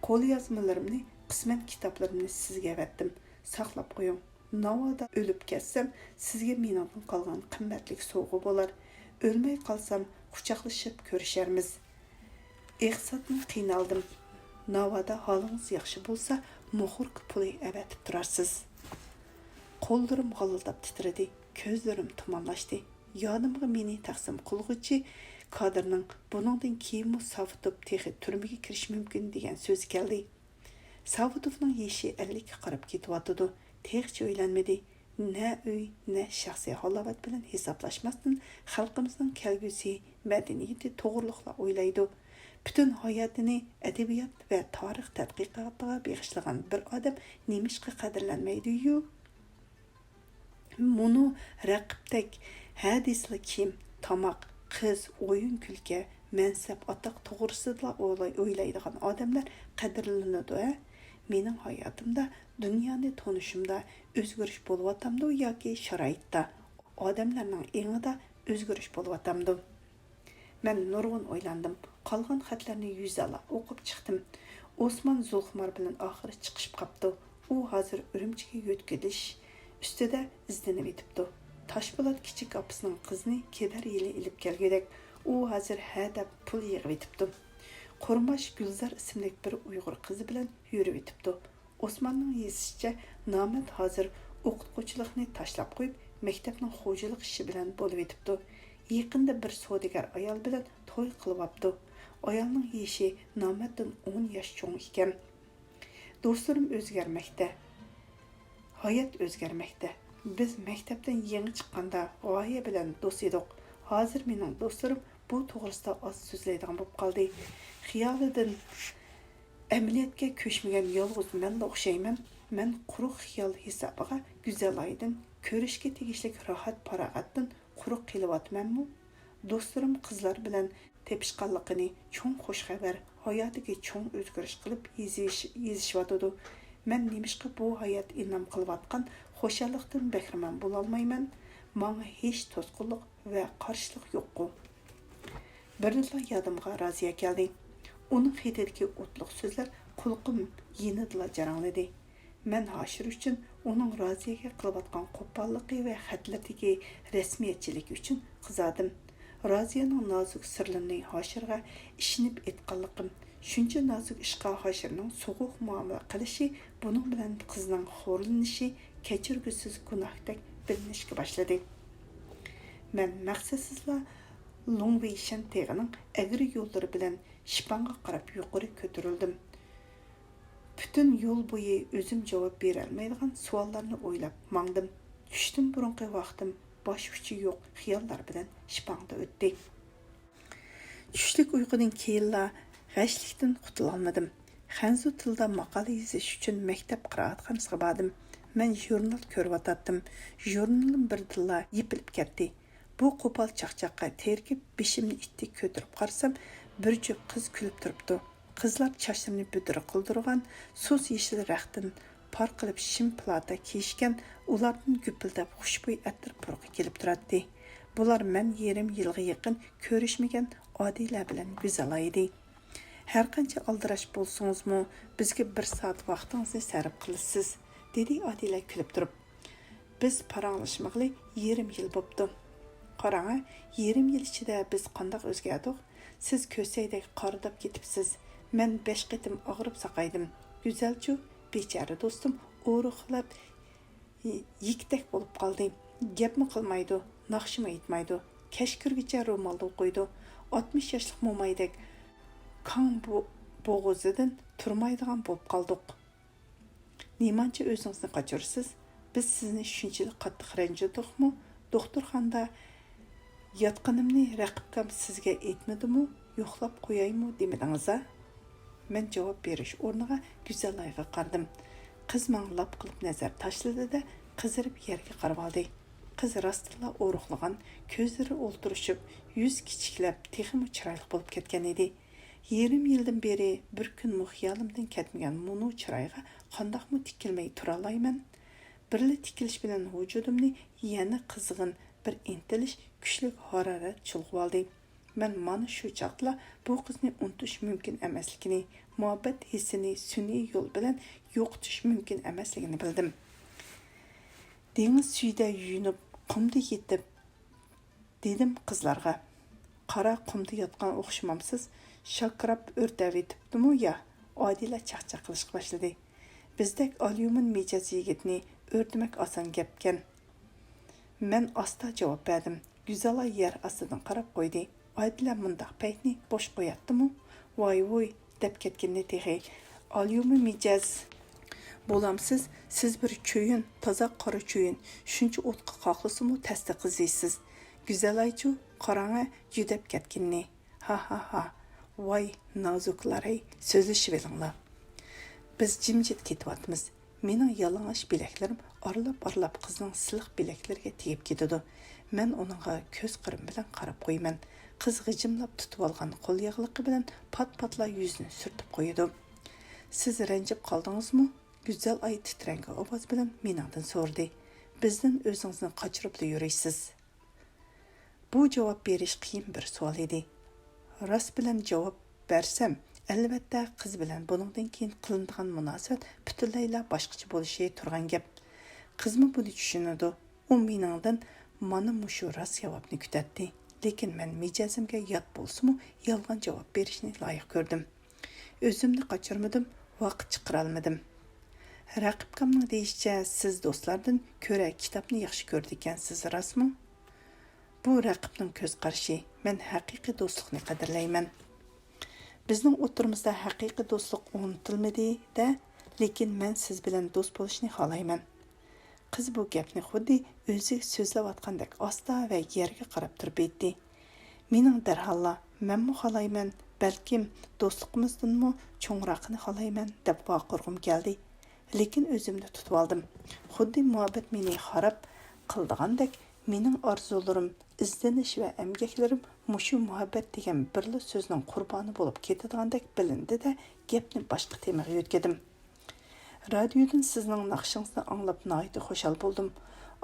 قوليازمىلىرىمنى، قىسمەن كىتابلىرىمنى سىزگە ئەۋەتتىم. ساقلاپ قويۇڭ. ناۋادا ئۆلۈپ كەتسەم، سىزگە مېنىڭدىن قالغان قىممەتلىك سوۋغا بولار. ئۆلمەي قالسام، قۇچاقلىشىپ كۆرۈشەرمىز. ئىقتىسادتىن قىينالدىم. ناۋادا ھالىڭىز ياخشى بولسا، مۇخوركا پۇلى ئەۋەتىپ تۇرارسىز. قوللىرىم غالىلداپ تىترىدى، كۆزلىرىم تۇمانلاشتى. يادىمغا مېنى تەقسىم قىلغۇچى كادىرنىڭ «بۇنىڭدىن كېيىنمۇ ساۋۇتوف تېخى تۈرمىگە كىرىشى مۇمكىن» دېگەن سۆزى كەلدى. ساۋۇتوفنىڭ يېشى ئەللىككە قاراپ كېتىۋاتىدۇ. تېخىچە ئۆيلەنمىدى. نە ئۆي، نە شەخسىي ھالاۋەت بىلەن ھېسابلاشماستىن، خەلقىمىزنىڭ كەلگۈسى، مەدەنىيىتى توغرۇلۇقلا ئويلايدۇ. پۈتۈن ھاياتىنى ئەدەبىيات ۋە تارىخ تەتقىقاتىغا بېغىشلىغان بىر ئادەم نېمىشقا قەدىرلەنمەيدۇ-يۇ؟ مۇنۇ رەقىبتەك ھە دېسىلا كىيىم، تاماق، قىز، ئويۇن-كۈلكە، مەنسەپ، ئاتاق توغرىسىدىلا ئويلاي-، ئويلايدىغان ئادەملەر قەدىرلىنىدۇ ھە؟ مېنىڭ ھاياتىمدا، دۇنيانى تونۇشۇمدا ئۆزگىرىش بولۇۋاتامدۇ ياكى شارائىتتا، ئادەملەرنىڭ ئېڭىدا ئۆزگىرىش بولۇۋاتامدۇ؟ مەن نۇرغۇن ئويلاندىم. قالغان خەتلەرنى يۈزەلا ئوقۇپ چىقتىم. ئوسمان زۇلخۇمار بىلەن ئاخىرى چىقىشىپ قاپتۇ. ئۇ ھازىر ئۈرۈمچىگە يۆتكىلىش ئۈستىدە ئىزدىنىۋېتىپتۇ. تاشپولات كىچىك ئاپىسىنىڭ قىزىنى كېلەر يىلى ئېلىپ كەلگۈدەك. ئۇ ھازىر ھە دەپ پۇل يىغىۋېتىپتۇ. قۇرماش گۈلزار ئىسىملىك بىر ئۇيغۇر قىزى بىلەن يۈرۈۋېتىپتۇ. ئوسماننىڭ يېزىشىچە، نامەت ھازىر ئوقۇتقۇچىلىقنى تاشلاپ قويۇپ، مەكتەپنىڭ خوجىلىق ئىشى بىلەن بولۇۋېتىپتۇ. يېقىندا بىر سودىگەر ئايال بىلەن توي قىلىۋاپتۇ. ئايالنىڭ يېشى نامەتتىن ئون ياش چوڭ ئىكەن. دوستلىرىم ئۆزگەرمەكتە. ھايات ئۆزگەرمەكتە. بىز مەكتەپتىن يېڭى چىققاندا غايە بىلەن دوست ئىدۇق. ھازىر مېنىڭ دوستلىرىم بۇ توغرىسىدا ئاز سۆزلەيدىغان بولۇپ قالدى. خىيالىدىن ئەمەلىيەتكە كۆچمىگەن يالغۇز مەنلا ئوخشايمەن. مەن قۇرۇق خىيال ھېسابىغا گۈزەل ئايدىن، كۆرۈشكە تېگىشلىك راھەت-پاراغەتتىن قۇرۇق قېلىۋاتىمەنمۇ؟ دوستلىرىم قىزلار بىلەن تېپىشقانلىقىنى چوڭ خۇش خەۋەر، ھاياتىغا چوڭ ئۆزگىرىش قىلىپ يېزىش-، يېزىشىۋاتىدۇ. مەن نېمىشقا بۇ ھايات ئىنئام قىلىۋاتقان خۇشاللىقتىن بەھرىمەن بولالمايمەن؟ ماڭا ھېچ توسقۇنلۇق ۋە قارشىلىق يوققۇ؟ بىردىنلا يادىمغا رازىيە كەلدى. ئۇنىڭ خېتىدىكى ئوتلۇق سۆزلەر قۇلىقىم يېنىدىلا جاراڭلىدى. مەن ھاشىر ئۈچۈن ئۇنىڭ رازىيەگە قىلىۋاتقان قوپاللىقى ۋە خەتلىرىدىكى رەسمىيەتچىلىكى ئۈچۈن قىزاردىم. رازىيەنىڭ نازۇك سىرلىرىنى ھاشىرغا ئىشىنىپ ئېيتقانلىقىم، شۇنچە نازۇك ئىشقا ھاشىرنىڭ سوغۇق مۇئامىلە قىلىشى، بۇنىڭ بىلەن قىزنىڭ خورلىنىشى كەچۈرگۈسىز گۇناھتەك بىلىنىشكە باشلىدى. مەن مەقسەتسىزلا لۇڭۋېيشەن تېغىنىڭ ئەگرى يوللىرى بىلەن شىپاڭغا قاراپ يۇقىرى كۆتۈرۈلدۈم. پۈتۈن يول بويى ئۆزۈم جاۋاب بېرەلمەيدىغان سوئاللارنى ئويلاپ ماڭدىم. چۈشتىن بۇرۇنقى ۋاقتىم باش ئۇچى يوق خىياللار بىلەن شىپاڭدا ئۆتتى. چۈشلۈك ئۇيقۇدىن كېيىنلا غەشلىكتىن قۇتۇلالمىدىم. خەنزۇ تىلىدا ماقالە يېزىش ئۈچۈن مەكتەپ قىرائەتخانىسىغا باردىم. مەن ژۇرنال كۆرۈۋاتاتتىم. ژۇرنىلىم بىردىنلا يېپىلىپ كەتتى. بۇ قوپال چاقچاققا تېرىكىپ، بېشىمنى ئىتتىك كۆتۈرۈپ قارىسام، بىر جۈپ قىز كۈلۈپ تۇرۇپتۇ. قىزلار چاچلىرىنى بۈدرە قىلدۇرغان سۇس يېشىل رەختتىن پارقىلىپ شىم پىلاتا كىيىشكەن، ئۇلاردىن گۈپۈلدەپ خۇشبۇي ئەتىر پۇرىقى كېلىپ تۇراتتى. بۇلار مەن يېرىم يىلغا يېقىن كۆرۈشمىگەن ئادىلە بىلەن گۈزەلا ئىدى. «ھەرقانچە ئالدىراش بولسىڭىزمۇ، بىزگە بىر سائەت ۋاقتىڭىزنى سەرپ قىلىسىز»، دېدى ئادىلە كۈلۈپ تۇرۇپ. «بىز پاراڭلاشمىغىلى يېرىم يىل بوپتۇ. قاراڭە، يېرىم يىل ئىچىدە بىز قانداق ئۆزگەردۇق؟ سىز كۆسەيدەك قارىداپ كېتىپسىز. مەن بەش قېتىم ئاغرىپ ساقايدىم. گۈزەلچۇ، بىچارە دوستۇم ئورۇقلاپ، يىكتەك بولۇپ قالدى. گەپمۇ قىلمايدۇ، ناخشىمۇ ئېيتمايدۇ. كەچ كىرگۈچە رومالدا ئوقۇيدۇ. ئاتمىش ياشلىق مومايدەك كاڭ بو-، بوغۇزىدىن تۇرمايدىغان بولۇپ قالدۇق.» «نېمانچە ئۆزىڭىزنى قاچۇرىسىز؟ بىز سىزنى شۇنچىلىك قاتتىق رەنجىتتۇقمۇ؟ دوختۇرخانىدا ياتقىنىمنى رەقىبكام سىزگە ئېيتمىدىمۇ؟ يوقلاپ قويايمۇ دېمىدىڭىز-ھە؟» مەن جاۋاب بېرىش ئورنىغا گۈزەلايغا قارىدىم. قىز ماڭا لاپ قىلىپ نەزەر تاشلىدى-دە، قىزىرىپ يەرگە قارىۋالدى. قىز راستتىنلا ئورۇقلىغان، كۆزلىرى ئولتۇرۇشۇپ، يۈزى كىچىكلەپ، تېخىمۇ چىرايلىق بولۇپ كەتكەن ئىدى. يېرىم يىلدىن بېرى بىر كۈنمۇ خىيالىمدىن كەتمىگەن مۇنۇ چىرايغا قانداقمۇ تىكىلمەي تۇرالايمەن؟ بىرلا تىكىلىش بىلەن ۋۇجۇدۇمنى يەنە قىزغىن بىر ئىنتىلىش، كۈچلۈك ھارارەت چۇلغىۋالدى. مەن مانا شۇ چاغدىلا بۇ قىزنى ئۇنتۇش مۇمكىن ئەمەسلىكىنى، مۇھەببەت ھېسسىنى سۈنئىي يول بىلەن يوقىتىش مۇمكىن ئەمەسلىكىنى بىلدىم. دېڭىز سۈيىدە يۇيۇنۇپ، قۇمدا يېتىپ، دېدىم قىزلارغا. «قارا قۇمدا ياتقان ئوخشىمامسىز؟ شاكىراپ ئۆرتەۋېتىپتىمۇ يا؟» ئادىلە چاقچاق قىلىشقا باشلىدى. «بىزدەك ئاليۇمىن مىجەز يىگىتنى ئۆرتىمەك ئاسان گەپكەن.» مەن ئاستا جاۋاب بەردىم. گۈزەلا يەر ئاستىدىن قاراپ قويدى. ئادىلە مۇنداق پەيتنى بوش قوياتتىمۇ؟ «ۋاي-ۋۇي» دەپ كەتكىنىنى تېخى. «ئاليۇمى مىجەز بولامسىز؟ سىز بىر چۆيۈن، تازا قارا چۆيۈن. شۇنچە ئوتقا قاقلىسىمۇ تەستە قىزىيسىز. گۈزەلايچۇ، قاراڭە، يۈدەپ كەتكىنىنى. ھا-ھا-ھا. ۋاي نازۇكلار-ھەي، سۆزلىشىۋېلىڭلار.» بىز جىمجىت كېتىۋاتىمىز. مېنىڭ يالىڭاچ بىلەكلىرىم ئارىلاپ-ئارىلاپ قىزنىڭ سىلىق بىلەكلىرىگە تېگىپ كېتىدۇ. مەن ئۇنىڭغا كۆز قىرىم بىلەن قاراپ قويىمەن. قىز غىجىملاپ تۇتۇۋالغان قول ياغلىقى بىلەن پات-پاتلا يۈزىنى سۈرتۈپ قويىدۇ. «سىز رەنجىپ قالدىڭىزمۇ؟» گۈزەلاي تىترەڭگۈ ئاۋاز بىلەن مېنىڭدىن سورىدى. «بىزدىن ئۆزىڭىزنى قاچۇرۇپلا يۈرىسىز.» بۇ جاۋاب بېرىش قىيىن بىر سوئال ئىدى. راست بىلەن جاۋاب بەرسەم، ئەلۋەتتە، قىز بىلەن بۇنىڭدىن كېيىن قىلىنىدىغان مۇناسىۋەت پۈتۈنلەيلا باشقىچە بولۇشى تۇرغان گەپ. قىزمۇ بۇنى چۈشىنىدۇ. ئۇ مېنىڭدىن مانا مۇشۇ راست جاۋابنى كۈتەتتى. لېكىن مەن مىجەزىمگە يات بولسىمۇ، يالغان جاۋاب بېرىشنى لايىق كۆردۈم. ئۆزۈمنى قاچۇرمىدىم، ۋاقىت چىقىرالمىدىم. «رەقىبكامنىڭ دېيىشىچە، سىز دوستلاردىن كۆرە كىتابنى ياخشى كۆرىدىكەنسىز، راستمۇ؟» «بۇ رەقىبنىڭ كۆز قارىشى، مەن ھەقىقىي دوستلۇقنى قەدىرلەيمەن.» بىزنىڭ ئوتتۇرىمىزدا ھەقىقىي دوستلۇق ئۇنتۇلمىدى-دە، لېكىن مەن سىز بىلەن دوست بولۇشنى خالايمەن. قىز بۇ گەپنى خۇددى ئۆزى سۆزلەۋاتقاندەك ئاستا ۋە يەرگە قاراپ تۇرۇپ ئېيتتى. مېنىڭ دەرھاللا، «مەنمۇ خالايمەن، بەلكىم دوستلۇقىمىزدىنمۇ چوڭراقىنى خالايمەن» دەپ ۋارقىرىغۇم كەلدى. لېكىن ئۆزۈمنى تۇتۇۋالدىم. خۇددى مۇھەببەت مېنى خاراب قىلىدىغاندەك، مېنىڭ ئارزۇلىرىم، ئىزدىنىش ۋە ئەمگەكلىرىم مۇشۇ مۇھەببەت دېگەن بىرلا سۆزنىڭ قۇربانى بولۇپ كېتىدىغاندەك بىلىندى-دە، گەپنى باشقا تېمىغا يۆتكىدىم. «رادىيودىن سىزنىڭ ناخشىڭىزنى ئاڭلاپ ناھايىتى خۇشال بولدۇم.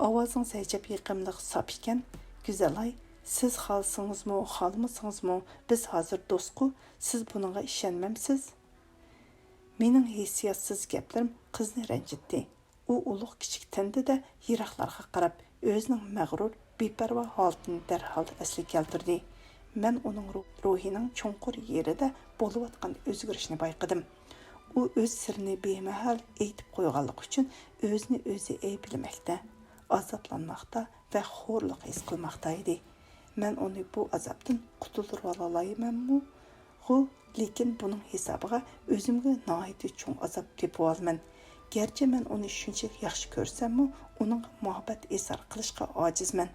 ئاۋازىڭىز ئەجەب يېقىملىق، ساپ ئىكەن. گۈزەلاي، سىز خالىسىڭىزمۇ، خالىمىسىڭىزمۇ، بىز ھازىر دوستقۇ، سىز بۇنىڭغا ئىشەنمەمسىز؟» مېنىڭ ھېسسىياتسىز گەپلىرىم قىزنى رەنجىتتى. ئۇ ئۇلۇغ كىچىك تىندى-دە، يىراقلارغا قاراپ، ئۆزىنىڭ مەغرۇر، بىپەرۋا ھالىتىنى دەرھال ئەسلىگە كەلتۈردى. مەن ئۇنىڭ روھ-، روھىنىڭ چوڭقۇر يېرىدە بولۇۋاتقان ئۆزگىرىشنى بايقىدىم. ئۇ ئۆز سىرىنى بىمەھەل ئېيتىپ قويغانلىقى ئۈچۈن ئۆزىنى ئۆزى ئەيىبلىمەكتە، ئازابلانماقتا ۋە خورلۇق ھېس قىلماقتا ئىدى. مەن ئۇنى بۇ ئازابتىن قۇتۇلدۇرۇۋالالايمەنمۇ؟ غۇ، لېكىن بۇنىڭ ھېسابىغا ئۆزۈمگە ناھايىتى چوڭ ئازاب تېپىۋالىمەن. گەرچە مەن ئۇنى شۇنچىلىك ياخشى كۆرسەممۇ، ئۇنىڭغا مۇھەببەت ئىزھار قىلىشقا ئاجىزمەن.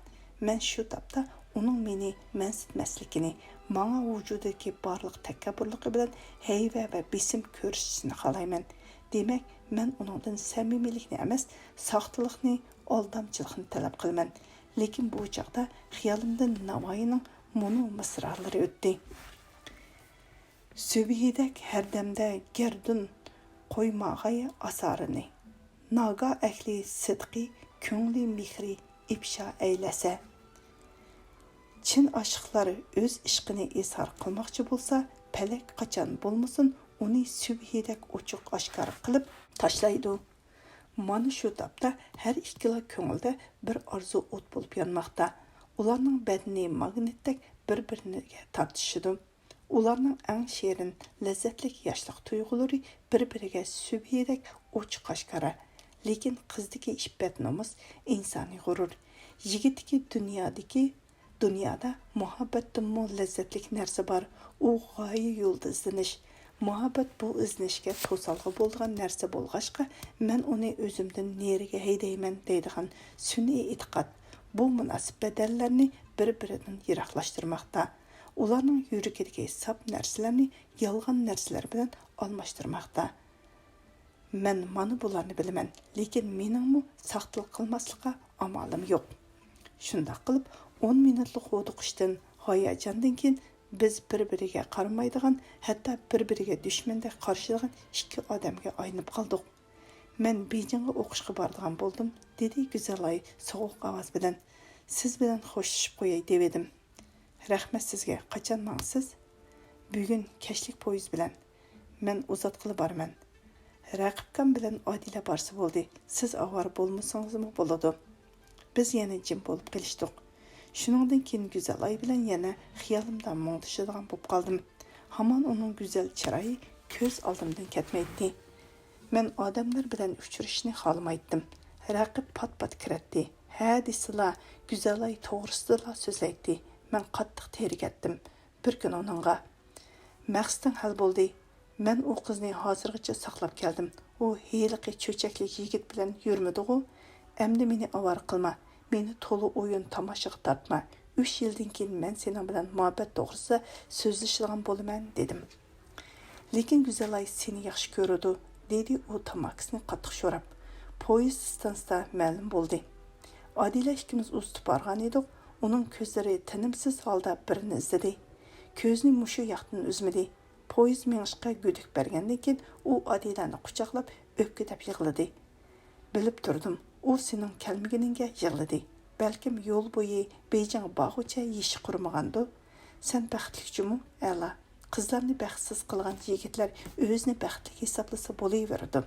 مەن شۇ تاپتا ئۇنىڭ مېنى مەنسىتمەسلىكىنى، ماڭا ۋۇجۇدىدىكى بارلىق تەكەببۇرلۇقى بىلەن ھەيۋە ۋە بېسىم كۆرسىتىشىنى خالايمەن. دېمەك، مەن ئۇنىڭدىن سەمىمىيلىكنى ئەمەس، ساختىلىقنى، ئالدامچىلىقنى تەلەپ قىلىمەن. لېكىن بۇ چاغدا خىيالىمدىن ناۋايىنىڭ مۇنۇ مىسرالىرى ئۆتتى. سۈبھىدەك ھەردەمدە گەردۇن قويماغاي ئاسارىنى. ناگاھ ئەھلى سىدقى كۆڭلى مېھرى ئىپشا ئەيلەسە. چىن ئاشىقلار ئۆز ئىشقىنى ئىزھار قىلماقچى بولسا، پەلەك قاچان بولمىسۇن، ئۇنى سۈبھىدەك ئوچۇق ئاشكارا قىلىپ تاشلايدۇ. مانا شۇ تاپتا ھەر ئىككىلا كۆڭۈلدە بىر ئارزۇ ئوت بولۇپ يانماقتا. ئۇلارنىڭ بەدىنى ماگنىتتەك بىر-بىرىگە تارتىشىدۇ. ئۇلارنىڭ ئەڭ شېرىن، لەززەتلىك ياشلىق تۇيغۇلىرى بىر-بىرىگە سۈبھىدەك ئوچۇق ئاشكارا. لېكىن قىزدىكى ئىپپەت-نومۇس، ئىنسانىي غۇرۇر، يىگىتتىكى دۇنيادىكى، دۇنيادا مۇھەببەتتىنمۇ لەززەتلىك نەرسە بار، ئۇ غايە يولىدا ئىزدىنىش. مۇھەببەت بۇ ئىزدىنىشكە توسالغۇ بولىدىغان نەرسە بولغاچقا، مەن ئۇنى ئۆزۈمدىن نېرىگە ھەيدەيمەن دەيدىغان سۈنئىي ئېتىقاد بۇ مۇناسىپ بەدەنلەرنى بىر-بىرىدىن يىراقلاشتۇرماقتا. ئۇلارنىڭ يۈرىكىدىكى ساپ نەرسىلەرنى يالغان نەرسىلەر بىلەن ئالماشتۇرماقتا. مەن مانا بۇلارنى بىلىمەن، لېكىن مېنىڭمۇ ساختىلىق قىلماسلىققا ئامالىم يوق. شۇنداق قىلىپ، ئون مىنۇتلۇق ھودۇقۇشتىن، ھاياجاندىن كېيىن بىز بىر-بىرىگە قارىمايدىغان، ھەتتا بىر-بىرىگە دۈشمەندەك قارىشىدىغان ئىككى ئادەمگە ئايلىنىپ قالدۇق. مەن بېيجىڭغا ئوقۇشقا بارىدىغان بولدۇم، دېدى گۈزەلاي سوغۇق ئاۋاز بىلەن. سىز بىلەن خوشلىشىپ قوياي دېۋىدىم. رەھمەت سىزگە. قاچان ماڭىسىز؟ بۈگۈن كەچلىك پويىز بىلەن. مەن ئۇزاتقىلى بارىمەن. رەقىبكام بىلەن ئادىلە بارسا بولدى. سىز ئاۋارە بولمىسىڭىزمۇ بولىدۇ. بىز يەنە جىم بولۇپ قېلىشتۇق. شۇنىڭدىن كېيىن گۈزەلاي بىلەن يەنە خىيالىمدا مۇڭدىشىدىغان بولۇپ قالدىم. ھامان ئۇنىڭ گۈزەل چىرايى كۆز ئالدىمدىن كەتمەيتتى. مەن ئادەملەر بىلەن ئۇچرىشىشنى خالىمايتتىم. رەقىب پات-پات كىرەتتى. ھە دېسىلا، گۈزەلاي توغرىسىدىلا سۆزلەيتتى. مەن قاتتىق تېرىكەتتىم. بىر كۈنى ئۇنىڭغا، مەقسىتىڭ ھەل بولدى. مەن ئۇ قىزنى ھازىرغىچە ساقلاپ كەلدىم. ئۇ ھېلىقى چۆچەكلىك يىگىت بىلەن يۈرمىدىغۇ؟ ئەمدى مېنى ئاۋارە قىلما. مېنى تولا ئويۇن تاماشىغا تارتما. ئۈچ يىلدىن كېيىن مەن سېنىڭ بىلەن مۇھەببەت توغرىسىدا سۆزلىشىدىغان بولىمەن، دېدىم. لېكىن گۈزەلاي سېنى ياخشى كۆرىدۇ، دېدى ئۇ تاماكىسىنى قاتتىق شوراپ. پويىز ئىستانسىدا مەلۇم بولدى. ئادىلە ئىككىمىز ئۇزىتىپ بارغان ئىدۇق، ئۇنىڭ كۆزلىرى تىنىمسىز ھالدا بىرنى ئىزدىدى. كۆزىنى مۇشۇ ياقتىن ئۈزمىدى. پويىز مېڭىشقا گۈدۈك بەرگەندىن كېيىن ئۇ ئادىلەنى قۇچاقلاپ ئۆپكىدەپ يىغلىدى. بىلىپ تۇردۇم، ئۇ سېنىڭ كەلمىگىنىڭگە يىغلىدى. بەلكىم يول بويى بېيجىڭغا بارغۇچە يېشى قۇرۇمىغاندۇ؟ سەن بەختلىك جۇمۇ؟ ئەلا. قىزلارنى بەختسىز قىلغان يىگىتلەر ئۆزىنى بەختلىك ھېسابلىسا بولۇۋېرىدۇ.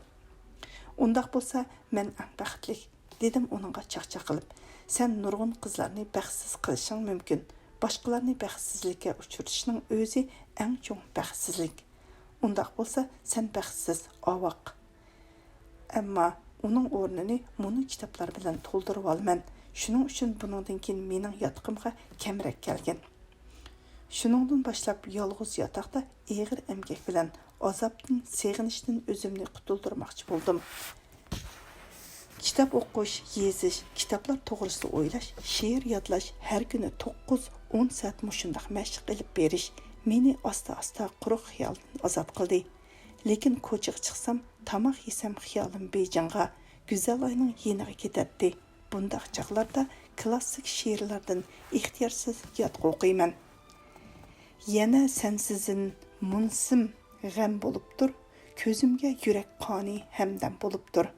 ئۇنداق بولسا، مەن ئەڭ بەختلىك، دېدىم ئۇنىڭغا چاقچاق قىلىپ. سەن نۇرغۇن قىزلارنى بەختسىز قىلىشىڭ مۇمكىن. باشقىلارنى بەختسىزلىككە ئۇچرىتىشنىڭ ئۆزى ئەڭ چوڭ بەختسىزلىك. ئۇنداق بولسا، سەن بەختسىز، ئاۋاق. ئەمما ئۇنىڭ ئورنىنى مۇنۇ كىتابلار بىلەن تولدۇرۇۋالىمەن. شۇنىڭ ئۈچۈن بۇنىڭدىن كېيىن مېنىڭ ياتىقىمغا كەمرەك كەلگىن. شۇنىڭدىن باشلاپ يالغۇز ياتاقتا ئېغىر ئەمگەك بىلەن ئازابتىن، سېغىنىشتىن ئۆزۈمنى قۇتۇلدۇرماقچى بولدۇم. كىتاب ئوقۇش، يېزىش، كىتابلار توغرىسىدا ئويلاش، شېئىر يادلاش، ھەر كۈنى توققۇز، ئون سائەت مۇشۇنداق مەشىق ئېلىپ بېرىش مېنى ئاستا-ئاستا قۇرۇق خىيالدىن ئازاد قىلدى. لېكىن كوچىغا چىقسام، تاماق يېسەم خىيالىم بېيجىڭغا، گۈزەلاينىڭ يېنىغا كېتەتتى. بۇنداق چاغلاردا كلاسسىك شېئىرلاردىن ئىختىيارسىز يادقا ئوقۇيمەن. يەنە سەنسىزىن مۇنسىم غەم بولۇپتۇر، كۆزۈمگە يۈرەك قانى ھەمدەم بولۇپتۇر.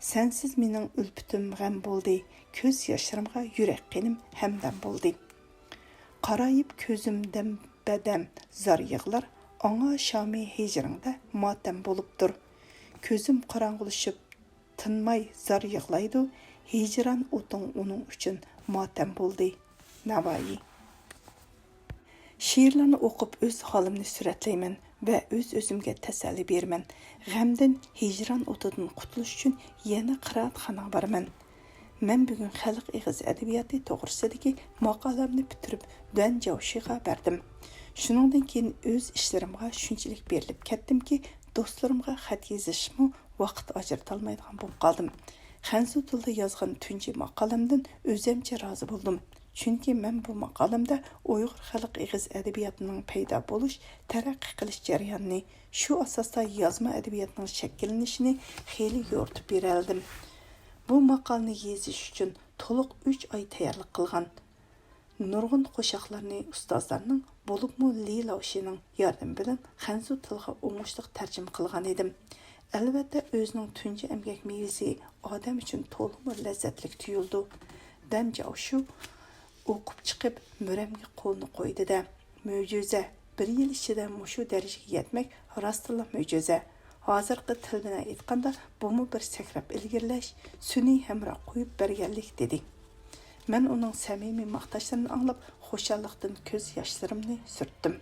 سەنسىز مېنىڭ ئۈلپىتىم غەم بولدى، كۆز ياشلىرىمغا يۈرەك قېنىم ھەمدەم بولدى. قارايىپ كۆزۈم دەم بەدەم زار يىغلار، ئاڭا شامى ھىجرىڭدە ماتەم بولۇپتۇر. كۆزۈم قاراڭغۇلىشىپ تىنماي زار يىغلايدۇ، ھىجران ئوتۇڭ ئۇنىڭ ئۈچۈن ماتەم بولدى. ناۋايى. شېئىرلارنى ئوقۇپ ئۆز ھالىمنى سۈرەتلەيمەن ۋە ئۆز-ئۆزۈمگە تەسەللى بېرىمەن. غەمدىن، ھىجران ئوتىدىن قۇتۇلۇش ئۈچۈن يەنە قىرائەتخانىغا بارىمەن. مەن بۈگۈن خەلق ئېغىز ئەدەبىياتى توغرىسىدىكى ماقالەمنى پۈتتۈرۈپ، دۈەن جاۋشىغا بەردىم. شۇنىڭدىن كېيىن ئۆز ئىشلىرىمغا شۇنچىلىك بېرىلىپ كەتتىمكى، دوستلىرىمغا خەت يېزىشمۇ ۋاقىت ئاجرىتالمايدىغان بولۇپ قالدىم. خەنزۇ تىلىدا يازغان تۇنجى ماقالەمدىن ئۆزۈمچە رازى بولدۇم. چۈنكى مەن بۇ ماقالەمدە ئۇيغۇر خەلق ئېغىز ئەدەبىياتىنىڭ پەيدا بولۇش، تەرەققىي قىلىش جەريانىنى، شۇ ئاساستا يازما ئەدەبىياتنىڭ شەكىللىنىشىنى خېلى يورۇتۇپ بېرەلىدىم. بۇ ماقالىنى يېزىش ئۈچۈن تولۇق ئۈچ ئاي تەييارلىق قىلغان. نۇرغۇن قوشاقلارنى ئۇستازلارنىڭ بولۇپمۇ لى لاۋشىنىڭ ياردىمى بىلەن خەنزۇ تىلىغا ئوڭۇشلۇق تەرجىمە قىلغان ئىدىم. ئەلۋەتتە، ئۆزىنىڭ تۇنجى ئەمگەك مېۋىسى ئادەم ئۈچۈن تولىمۇ لەززەتلىك تۇيۇلىدۇ. دەن جاۋشۇ ئوقۇپ چىقىپ، مۈرەمگە قولىنى قويدى-دە، مۆجىزە! بىر يىل ئىچىدە مۇشۇ دەرىجىگە يەتمەك راستتىنلا مۆجىزە. ھازىرقى تىل بىلەن ئېيتقاندا، بۇمۇ بىر سەكرەپ ئىلگىرىلەش، سۈنئىي ھەمراھ قويۇپ بەرگەنلىك، دېدى. مەن ئۇنىڭ سەمىمىي ماختاشلىرىنى ئاڭلاپ، خۇشاللىقتىن كۆز ياشلىرىمنى سۈرتتۈم.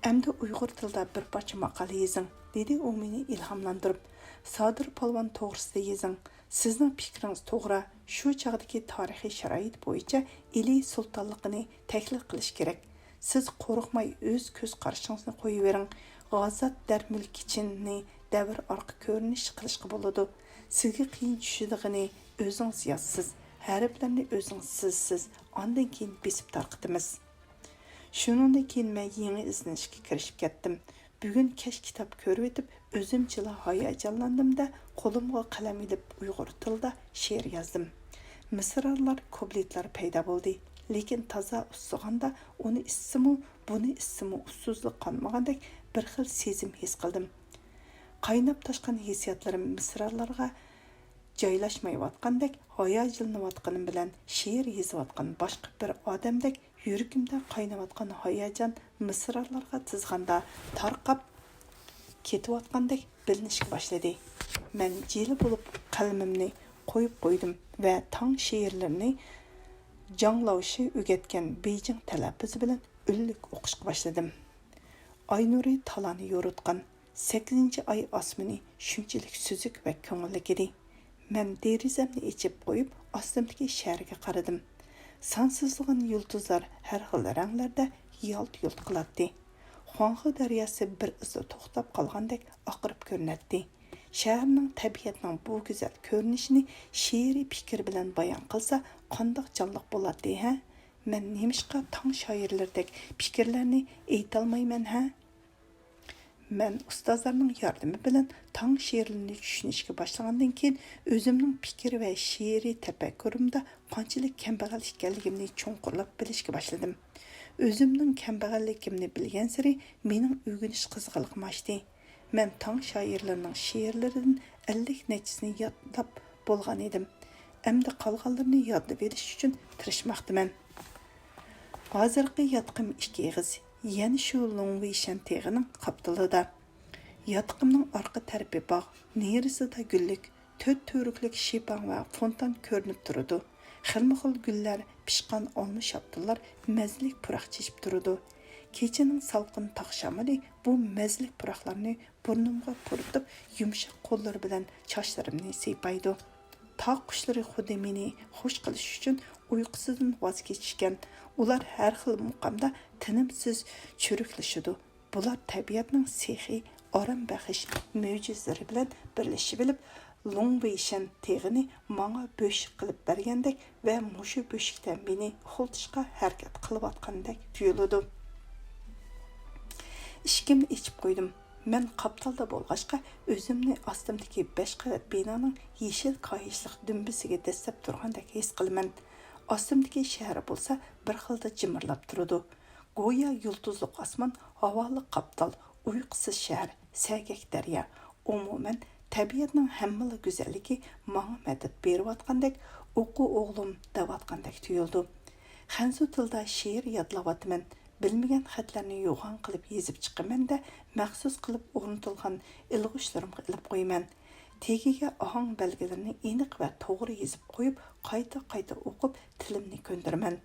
ئەمدى ئۇيغۇر تىلىدا بىر پارچە ماقالە يېزىڭ، دېدى ئۇ مېنى ئىلھاملاندۇرۇپ. سادىر پالۋان توغرىسىدا يېزىڭ. سىزنىڭ پىكرىڭىز توغرا. شۇ چاغدىكى تارىخىي شارائىت بويىچە ئىلى سۇلتانلىقىنى تەھلىل قىلىش كېرەك. سىز قورقماي ئۆز كۆز قارىشىڭىزنى قويۇۋېرىڭ. غازات دەرمۈلكىچىننى دەۋر ئارقا كۆرۈنۈش قىلىشقا بولىدۇ. سىزگە قىيىن چۈشىدىغىنى ئۆزىڭىز يازىسىز، ھەرپلەرنى ئۆزىڭىز سىزىسىز، ئاندىن كېيىن بېسىپ تارقىتىمىز. شۇنىڭدىن كېيىن مەن يېڭى ئىزدىنىشكە كىرىشىپ كەتتىم. بۈگۈن كەچ كىتاب كۆرۈۋېتىپ، ئۆزۈمچىلا ھاياجانلاندىم-دە، قولۇمغا قەلەم ئېلىپ ئۇيغۇر تىلىدا شېئىر يازدىم. مىسرالار، كۇپلېتلار پەيدا بولدى. لېكىن تازا ئۇسسىغاندا ئۇنى ئىسسىمۇ، بۇنى ئىسسىمۇ ئۇسسۇزلۇق قانمىغاندەك بىر خىل سېزىم ھېس قىلدىم. قايناپ تاشقان ھېسسىياتلىرىم مىسرالارغا جايلاشمايۋاتقاندەك، ھاياجانلىنىۋاتقىنىم بىلەن شېئىر يېزىۋاتقان باشقا بىر ئادەمدەك يۈرىكىمدە قايناۋاتقان ھاياجان مىسرالارغا تىزغاندا تارقاپ كېتىۋاتقاندەك بىلىنىشكە باشلىدى. مەن جىلە بولۇپ قەلىمىمنى قويۇپ قويدۇم ۋە تاڭ شېئىرلىرىنى جاڭ لاۋشى ئۆگەتكەن بېيجىڭ تەلەپپۇزى بىلەن ئۈنلۈك ئوقۇشقا باشلىدىم. ئاي نۇرى تالانى يورۇتقان. سەككىزىنچى ئاي ئاسمىنى شۇنچىلىك سۈزۈك ۋە كۆڭۈللۈك ئىدى. مەن دېرىزەمنى ئېچىپ قويۇپ، ئاستىمدىكى شەھەرگە قارىدىم. سانسىزلىغان يۇلتۇزلار ھەر خىل رەڭلەردە يالت-يۇلت قىلاتتى. خۇاڭخې دەرياسى بىر ئىزدا توختاپ قالغاندەك ئاقىرىپ كۆرۈنەتتى. شەھەرنىڭ، تەبىئەتنىڭ بۇ گۈزەل كۆرۈنۈشىنى شېئىرىي پىكىر بىلەن بايان قىلسا، قانداق جانلىق بولاتتى، ھە؟ مەن نېمىشقا تاڭ شائىرلىرىدەك پىكىرلەرنى ئېيتالمايمەن، ھە؟ مەن ئۇستازلارنىڭ ياردىمى بىلەن تاڭ شېئىرلىرىنى چۈشىنىشكە باشلىغاندىن كېيىن، ئۆزۈمنىڭ پىكىر ۋە شېئىرىي تەپەككۇرۇمدا قانچىلىك كەمبەغەل ئىكەنلىكىمنى چوڭقۇرلاپ بىلىشكە باشلىدىم. ئۆزۈمنىڭ كەمبەغەللىكىمنى بىلگەنسېرى مېنىڭ ئۆگىنىش قىزغىنلىقىم ئاشتى. مەن تاڭ شائىرلىرىنىڭ شېئىرلىرىدىن ئەللىك نەچچىسىنى يادلاپ بولغان ئىدىم. ئەمدى قالغانلىرىنى يادلىۋېلىش ئۈچۈن تىرىشماقتىمەن. ھازىرقى ياتىقىم ئىككى ئېغىز، يەنە شۇ لۇڭۋېيشەن تېغىنىڭ قاپتىلىدا. ياتىقىمنىڭ ئارقا تەرىپى باغ، نېرىسىدا گۈللۈك، تۆت تۈۋرۈكلۈك شىپاڭ ۋە فونتان كۆرۈنۈپ تۇرىدۇ. خىلمۇخىل گۈللەر، پىشقان ئالما، شاپتۇللار مەززىلىك پۇراق چېچىپ تۇرىدۇ. كېچىنىڭ سالقىن تاغ شامىلى بۇ مەززىلىك پۇراقلارنى بۇرنۇمغا پۇرىتىپ، يۇمشاق قوللىرى بىلەن چاچلىرىمنى سىيپايدۇ. تاغ قۇشلىرى خۇددى مېنى خوش قىلىش ئۈچۈن ئۇيقۇسىدىن ۋاز كېچىشكەن. ئۇلار ھەر خىل مۇقامدا تىنىمسىز چۈرۈكلىشىدۇ. بۇلار تەبىئەتنىڭ سېخىي، ئارام بەخش مۆجىزىلىرى بىلەن بىرلىشىۋېلىپ، لۇڭ ۋېيشەن تېغىنى ماڭا بۆشۈك قىلىپ بەرگەندەك ۋە مۇشۇ بۆشۈكتە مېنى ئۇخلىتىشقا ھەرىكەت قىلىۋاتقاندەك تۇيۇلىدۇ. ئىشىكىمنى ئېچىپ قويدۇم. مەن قاپتالدا بولغاچقا، ئۆزۈمنى ئاستىمدىكى بەش قەۋەت بىنانىڭ يېشىل كاھىشلىق دۈمبىسىگە دەسسەپ تۇرغاندەك ھېس قىلىمەن. ئاستىمدىكى شەھەر بولسا بىر خىلدا جىمىرلاپ تۇرىدۇ. گويا يۇلتۇزلۇق ئاسمان، ھاۋالىق قاپتال، ئۇيقۇسىز شەھەر، سەگەك دەريا. ئومۇمەن، تەبىئەتنىڭ ھەممىلا گۈزەللىكى ماڭا مەدەت بېرىۋاتقاندەك، «ئوقۇ، ئوغلۇم» دەۋاتقاندەك تۇيۇلىدۇ. خەنزۇ تىلىدا شېئىر يادلاۋاتىمەن. بىلمىگەن خەتلەرنى يوغان قىلىپ يېزىپ چىقىمەن-دە، مەخسۇس قىلىپ ئورنىتىلغان ئىلغۇچلىرىمغا ئېلىپ قويىمەن. تېگىگە ئاھاڭ بەلگىلىرىنى ئېنىق ۋە توغرا يېزىپ قويۇپ، قايتا-قايتا ئوقۇپ، تىلىمنى كۆندۈرىمەن.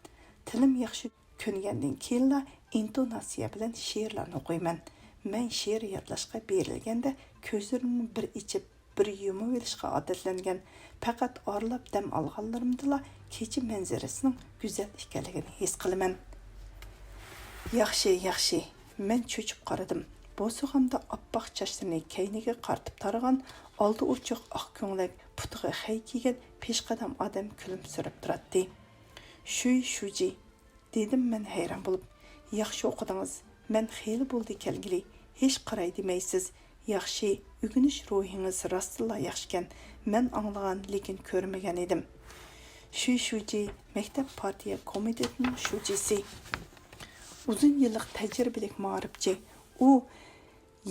تىلىم ياخشى كۆنگەندىن كېيىنلا ئىنتوناتسىيە بىلەن شېئىرلارنى ئوقۇيمەن. مەن شېئىر يادلاشقا بېرىلگەندە، كۆزلىرىمنى بىر ئېچىپ، بىر يۇمۇۋېلىشقا ئادەتلەنگەن. پەقەت ئارىلاپ دەم ئالغانلىرىمدىلا كېچە مەنزىرىسىنىڭ گۈزەل ئىكەنلىكىنى ھېس قىلىمەن. ياخشى، ياخشى. مەن چۆچۈپ قارىدىم. بوسۇغامدا ئاپئاق چاچلىرىنى كەينىگە قارىتىپ تارىغان، ئالدى ئوچۇق ئاق كۆڭلەك، پۇتىغا خەي كىيگەن پېشقەدەم ئادەم كۈلۈمسىرەپ تۇراتتى. شۈي شۇجى، دېدىم مەن ھەيران بولۇپ. ياخشى ئوقۇدىڭىز. مەن خېلى بولدى كەلگىلى. ھېچ قاراي دېمەيسىز. ياخشى، ئۆگىنىش روھىڭىز راستتىنلا ياخشىكەن. مەن ئاڭلىغان، لېكىن كۆرمىگەن ئىدىم. شۈي شۇجى، مەكتەپ پارتىيە كومىتېتىنىڭ شۇجىسى. ئۇزۇن يىللىق تەجرىبىلىك مائارىپچى. ئۇ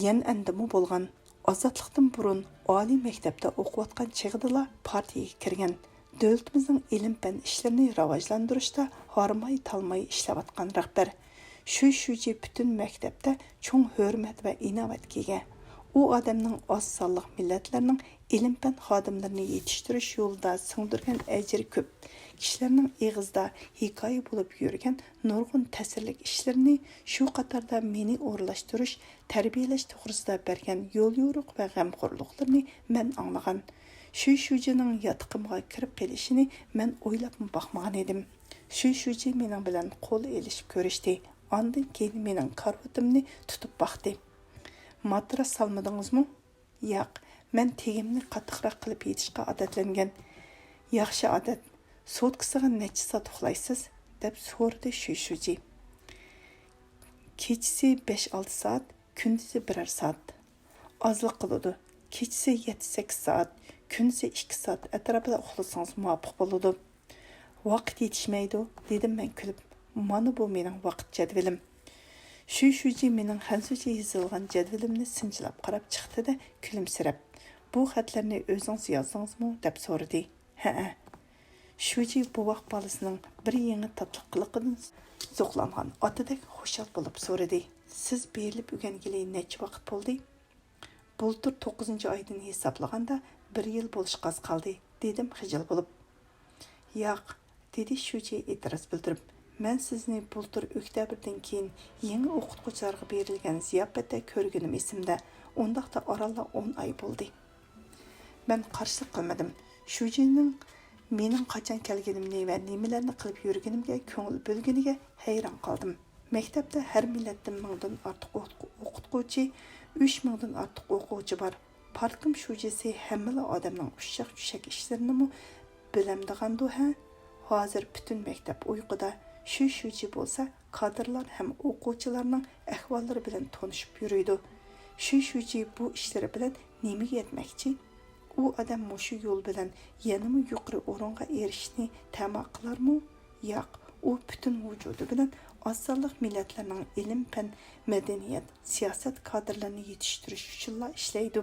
يەنئەندىمۇ بولغان. ئازادلىقتىن بۇرۇن ئالىي مەكتەپتە ئوقۇۋاتقان چېغىدىلا پارتىيىگە كىرگەن. دۆلىتىمىزنىڭ ئىلىم-پەن ئىشلىرىنى راۋاجلاندۇرۇشتا ھارماي-تالماي ئىشلەۋاتقان رەھبەر. شۈي شۈجى پۈتۈن مەكتەپتە چوڭ ھۆرمەت ۋە ئىناۋەتكە ئىگە. ئۇ ئادەمنىڭ ئاز سانلىق مىللەتلەرنىڭ ئىلىم-پەن خادىملىرىنى يېتىشتۈرۈش يولىدا سىڭدۈرگەن ئەجرى كۆپ، كىشىلەرنىڭ ئېغىزدا ھېكايە بولۇپ يۈرگەن نۇرغۇن تەسىرلىك ئىشلىرىنى، شۇ قاتاردا مېنى ئورۇنلاشتۇرۇش، تەربىيەلەش توغرىسىدا بەرگەن يوليورۇق ۋە غەمخورلۇقلىرىنى مەن ئاڭلىغان. شۈي شۈجىنىڭ ياتىقىمغا كىرىپ قېلىشىنى مەن ئويلاپمۇ باقمىغان ئىدىم. شۈي شۈجى مېنىڭ بىلەن قول ئېلىشىپ كۆرۈشتى. ئاندىن كېيىن مېنىڭ كارىۋىتىمنى تۇتۇپ باقتى. ماتراس سالمىدىڭىزمۇ؟ ياق، مەن تېگىمنى قاتتىقراق قىلىپ يېتىشقا ئادەتلەنگەن. ياخشى ئادەت. سوتكىسىغا نەچچە سائەت ئۇخلايسىز؟ دەپ سورىدى شۈي شۈجى. كېچىسى بەش-ئالتە سائەت، كۈندۈزى بىرەر سائەت. ئازلا قىلىدۇ. كېچىسى يەتتە-سەككىز سائەت، كۈندۈزى ئىككى سائەت ئەتراپىدا ئۇخلىسىڭىز مۇۋاپىق بولىدۇ. ۋاقىت يېتىشمەيدۇ، دېدىم مەن كۈلۈپ. مانا بۇ مېنىڭ ۋاقىت جەدۋىلىم. شۈي شۈجى مېنىڭ خەنزۇچە يېزىلغان جەدۋىلىمنى سىنچىلاپ قاراپ چىقتى-دە، كۈلۈمسىرەپ، بۇ خەتلەرنى ئۆزىڭىز يازدىڭىزمۇ؟ دەپ سورىدى. ھەئە. شۈجى بوۋاق بالىسىنىڭ بىر يېڭى تاتلىق قىلىقىدىن زوقلانغان ئاتىدەك خۇشال بولۇپ سورىدى. سىز بېرىلىپ ئۆگەنگىلى نەچچە ۋاقىت بولدى؟ بۇلتۇر توققۇزىنچى ئايدىن ھېسابلىغاندا بىر يىل بولۇشقا ئاز قالدى، دېدىم خىجىل بولۇپ. ياق، دېدى شۈجى ئېتىراز بىلدۈرۈپ. مەن سىزنى بۇلتۇر ئۆكتەبىردىن كېيىن يېڭى ئوقۇتقۇچىلارغا بېرىلگەن زىياپەتتە كۆرگىنىم ئېسىمدە، ئۇنداقتا ئارانلا ئون ئاي بولدى. مەن قارشىلىق قىلمىدىم. شۈجىنىڭ مېنىڭ قاچان كەلگىنىمنى ۋە نېمىلەرنى قىلىپ يۈرگىنىمگە كۆڭۈل بۆلگىنىگە ھەيران قالدىم. مەكتەپتە ھەر مىللەتتىن مىڭدىن ئارتۇق ئوقۇتقۇچى، ئۈچ مىڭدىن ئارتۇق ئوقۇغۇچى بار. پارتكوم شۇجىسى ھەممىلا ئادەمنىڭ ئۇششاق-چۈششەك ئىشلىرىنىمۇ بىلەمدىغاندۇ ھە؟ ھازىر پۈتۈن مەكتەپ ئۇيقۇدا، شۈي شۈجى بولسا كادىرلار ھەم ئوقۇغۇچىلارنىڭ ئەھۋاللىرى بىلەن تونۇشۇپ يۈرىدۇ. شۈي شۈجى بۇ ئىشلىرى بىلەن نېمىگە يەتمەكچى؟ ئۇ ئادەم مۇشۇ يول بىلەن يەنىمۇ يۇقىرى ئورۇنغا ئېرىشىشنى تەما قىلارمۇ؟ ياق، ئۇ پۈتۈن ۋۇجۇدى بىلەن ئاز سانلىق مىللەتلەرنىڭ ئىلىم-پەن، مەدەنىيەت، سىياسەت كادىرلىرىنى يېتىشتۈرۈش ئۈچۈنلا ئىشلەيدۇ.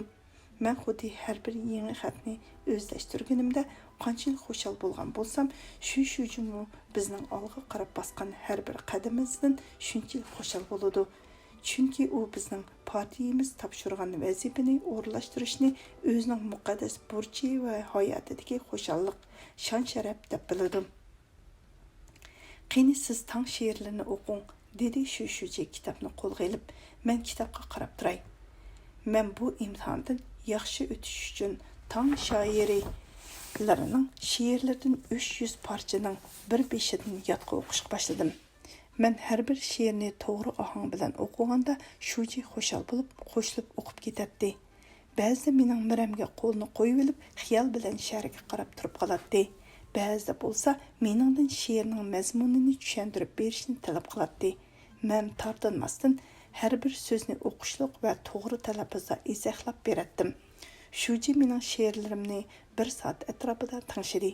مەن خۇددى ھەر بىر يېڭى خەتنى ئۆزلەشتۈرگىنىمدە قانچىلىك خۇشال بولغان بولسام، شۈي شۈجىمۇ بىزنىڭ ئالغا قاراپ باسقان ھەر بىر قەدىمىمىزدىن شۇنچىلىك خۇشال بولىدۇ. چۈنكى ئۇ بىزنىڭ پارتىيىمىز تاپشۇرغان ۋەزىپىنى ئورۇنلاشتۇرۇشنى ئۆزىنىڭ مۇقەددەس بۇرچى ۋە ھاياتىدىكى خۇشاللىق، شان-شەرەپ دەپ بىلىدۇ. قېنى سىز تاڭ شېئىرلىرىنى ئوقۇڭ، دېدى شۈي شۈجى كىتابنى قولىغا ئېلىپ. مەن كىتابقا قاراپ تۇراي. مەن بۇ ئىمتىھاندىن ياخشى ئۆتۈش ئۈچۈن تاڭ شائىرلىرىنىڭ شېئىرلىرىدىن ئۈچ يۈز پارچىنىڭ بىر بېشىدىن يادقا ئوقۇشقا باشلىدىم. مەن ھەر بىر شېئىرنى توغرا ئاھاڭ بىلەن ئوقۇغاندا، شۈجى خۇشال بولۇپ، قوشۇلۇپ ئوقۇپ كېتەتتى. بەزىدە مېنىڭ مۈرەمگە قولىنى قويۇۋېلىپ، خىيال بىلەن شەھەرگە قاراپ تۇرۇپ قالاتتى. بەزىدە بولسا مېنىڭدىن شېئىرنىڭ مەزمۇنىنى چۈشەندۈرۈپ بېرىشنى تەلەپ قىلاتتى. مەن تارتىنماستىن ھەر بىر سۆزنى ئوقۇشلۇق ۋە توغرا تەلەپپۇزدا ئىزاھلاپ بېرەتتىم. شۈجى مېنىڭ شېئىرلىرىمنى بىر سائەت ئەتراپىدا تىڭشىدى.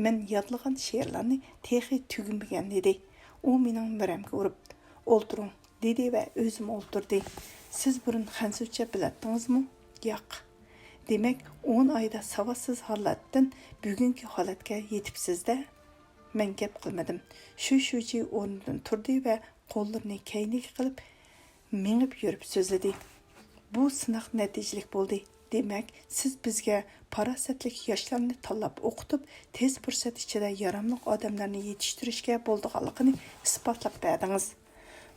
مەن يادلىغان شېئىرلارنى تېخى تۈگىمىگەن ئىدى. ئۇ مېنىڭ مۈرەمگە ئۇرۇپ، «ئولتۇرۇڭ» دېدى ۋە ئۆزىمۇ ئولتۇردى. سىز بۇرۇن خەنزۇچە بىلەتتىڭىزمۇ؟ ياق. دېمەك، ئون ئايدا ساۋاتسىز ھالەتتىن بۈگۈنكى ھالەتكە يېتىپسىز-دە؟ مەن گەپ قىلمىدىم. شۈي شۈجى ئورنىدىن تۇردى ۋە قوللىرىنى كەينىگە قىلىپ، مېڭىپ يۈرۈپ سۆزلىدى. بۇ سىناق نەتىجىلىك بولدى. دېمەك، سىز بىزگە پاراسەتلىك ياشلارنى تاللاپ ئوقۇتۇپ، تېز پۇرسەت ئىچىدە ياراملىق ئادەملەرنى يېتىشتۈرۈشكە بولىدىغانلىقىنى ئىسپاتلاپ بەردىڭىز.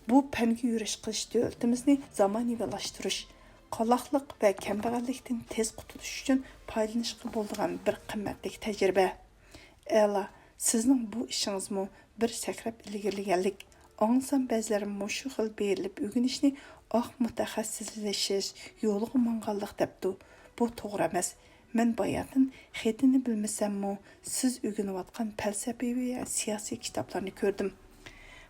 بۇ پەنگە يۈرۈش قىلىش دۆلىتىمىزنى زامانىۋىلاشتۇرۇش، قالاقلىق ۋە كەمبەغەللىكتىن تېز قۇتۇلۇش ئۈچۈن پايدىلىنىشقا بولىدىغان بىر قىممەتلىك تەجرىبە. ئەلا، سىزنىڭ بۇ ئىشىڭىزمۇ بىر سەكرەپ ئىلگىرىلىگەنلىك. ئاڭلىسام، بەزىلەر مۇشۇ خىل بېرىلىپ ئۆگىنىشنى ئاق مۇتەخەسسىسلىشىش يولىغا ماڭغانلىق دەپتۇ. بۇ توغرا ئەمەس. مەن باياتىن خېتىنى بىلمىسەممۇ، سىز ئۆگىنىۋاتقان پەلسەپىۋى ۋە سىياسىي كىتابلارنى كۆردۈم.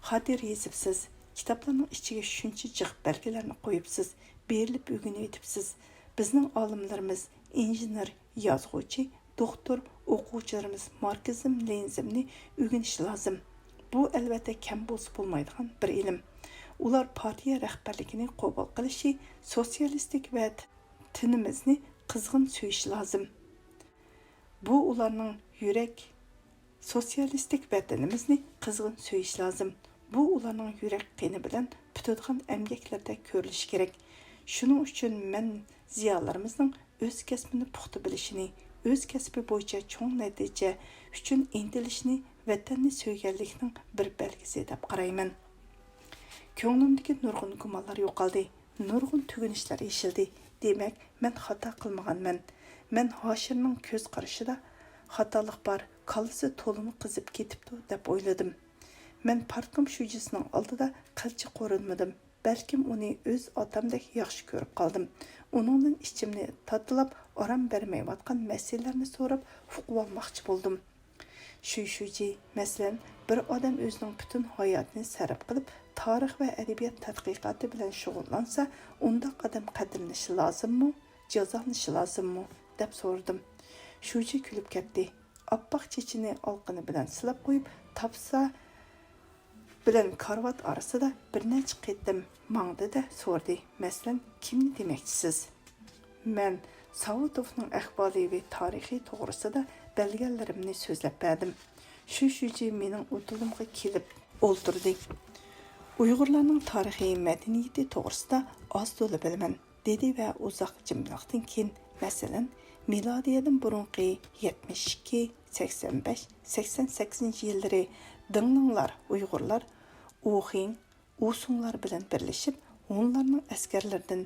خاتىرە يېزىپسىز، كىتابلارنىڭ ئىچىگە شۇنچە جىق بەلگىلەرنى قويۇپسىز، بېرىلىپ ئۆگىنىۋېتىپسىز. بىزنىڭ ئالىملىرىمىز، ئىنژېنېر، يازغۇچى، دوختۇر، ئوقۇغۇچىلىرىمىز ماركسىزم، لېنىنىزمنى ئۆگىنىشى لازىم. بۇ، ئەلۋەتتە، كەم بولسا بولمايدىغان بىر ئىلىم. ئۇلار پارتىيە رەھبەرلىكىنى قوبۇل قىلىشى، سوتسىيالىستىك ۋەتىنىمىزنى قىزغىن سۆيۈشى لازىم. بۇ ئۇلارنىڭ يۈرەك، سوتسىيالىستىك ۋەتىنىمىزنى قىزغىن سۆيۈش لازىم. بۇ ئۇلارنىڭ يۈرەك قېنى بىلەن پۈتىدىغان ئەمگەكلىرىدە كۆرۈلۈشى كېرەك. شۇنىڭ ئۈچۈن مەن زىيالىيلىرىمىزنىڭ ئۆز كەسپىنى پۇختا بىلىشىنى، ئۆز كەسپى بويىچە چوڭ نەتىجە ئۈچۈن ئىنتىلىشىنى ۋەتەننى سۆيگەنلىكنىڭ بىر بەلگىسى دەپ قارايمەن. كۆڭلۈمدىكى نۇرغۇن گۇمانلار يوقالدى، نۇرغۇن تۈگۈنۈشلەر يېشىلدى. دېمەك، مەن خاتا قىلمىغانمەن. مەن ھاشىرنىڭ كۆز قارىشىدا خاتالىق بار، كاللىسى تولىمۇ قىزىپ كېتىپتۇ، دەپ ئويلىدىم. مەن پارتكوم شۇجىسىنىڭ ئالدىدا قىلچە قورۇنمىدىم. بەلكىم ئۇنى ئۆز ئاتامدەك ياخشى كۆرۈپ قالدىم. ئۇنىڭدىن ئىچىمنى تاتىلاپ، ئارام بەرمەيۋاتقان مەسىلىلەرنى سوراپ ئۇقۇۋالماقچى بولدۇم. شۈي شۈجى، مەسىلەن، بىر ئادەم ئۆزىنىڭ پۈتۈن ھاياتىنى سەرپ قىلىپ، تارىخ ۋە ئەدەبىيات تەتقىقاتى بىلەن شۇغۇللانسا، ئۇنداق ئادەم قەدىرلىنىشى لازىممۇ، جازالىنىشى لازىممۇ؟ دەپ سورىدىم. شۈجى كۈلۈپ كەتتى. ئاپئاق چېچىنى ئالقىنى بىلەن سىلاپ قويۇپ، تاپسا بىلەن كارىۋات ئارىسىدا بىر نەچچە قېتىم ماڭدى-دە سورىدى، مەسىلەن، كىمنى دېمەكچىسىز؟ مەن ساۋۇتوفنىڭ ئەھۋالى ۋە تارىخى توغرىسىدا بىلگەنلىرىمنى سۆزلەپ بەردىم. شۈي شۈجى مېنىڭ ئوتتۇرامغا كېلىپ ئولتۇردى. ئۇيغۇرلارنىڭ تارىخىي مەدەنىيىتى توغرىسىدا ئاز-تولا بىلىمەن، دېدى ۋە ئۇزاق جىملىقتىن كېيىن، مەسىلەن، مىلادىيەدىن بۇرۇنقى يەتمىش ئىككى، سەكسەن بەش، سەكسەن سەككىزىنچى يىللىرى دىڭلىڭلار، ئۇيغۇرلار ئۇخىڭ، ئۇسۇڭلار بىلەن بىرلىشىپ، ھونلارنىڭ ئەسكەرلىرىدىن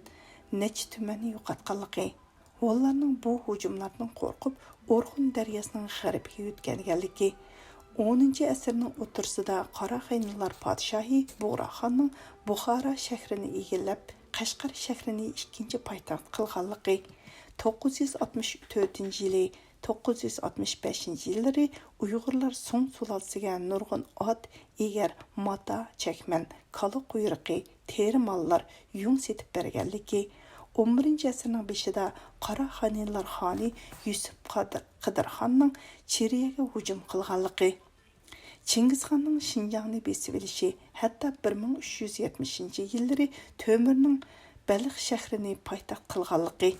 نەچچە تۈمەننى يوقاتقانلىقى، ھونلارنىڭ بۇ ھۇجۇملاردىن قورقۇپ، ئورخۇن دەرياسىنىڭ غەربىگە يۆتكەلگەنلىكى، ئونىنچى ئەسىرنىڭ ئوتتۇرىسىدا قاراخانىيلار پادىشاھى بۇغراخاننىڭ بۇخارا شەھىرىنى ئىگىلەپ، قەشقەر شەھىرىنى ئىككىنچى پايتەخت قىلغانلىقى، توققۇز يۈز ئاتمىش تۆتىنچى يىلى، توققۇز يۈز ئاتمىش بەشىنچى يىللىرى ئۇيغۇرلار سۇڭ سۇلالىسىگە نۇرغۇن ئات، ئېگەر، ماتا، چەكمەن، كالا قۇيرۇقى، تېرىماللار، يۇڭ سېتىپ بەرگەنلىكى، ئون بىرىنچى ئەسىرنىڭ بېشىدا قاراخانىيلار خانى يۈسۈپ قادىر، قىدىرخاننىڭ چىرىيەگە ھۇجۇم قىلغانلىقى، چىڭگىزخاننىڭ شىنجاڭنى بېسىۋېلىشى، ھەتتا بىر مىڭ ئۈچ يۈز يەتمىشىنچى يىللىرى تۆمۈرنىڭ بەلخ شەھىرىنى پايتەخت قىلغانلىقى،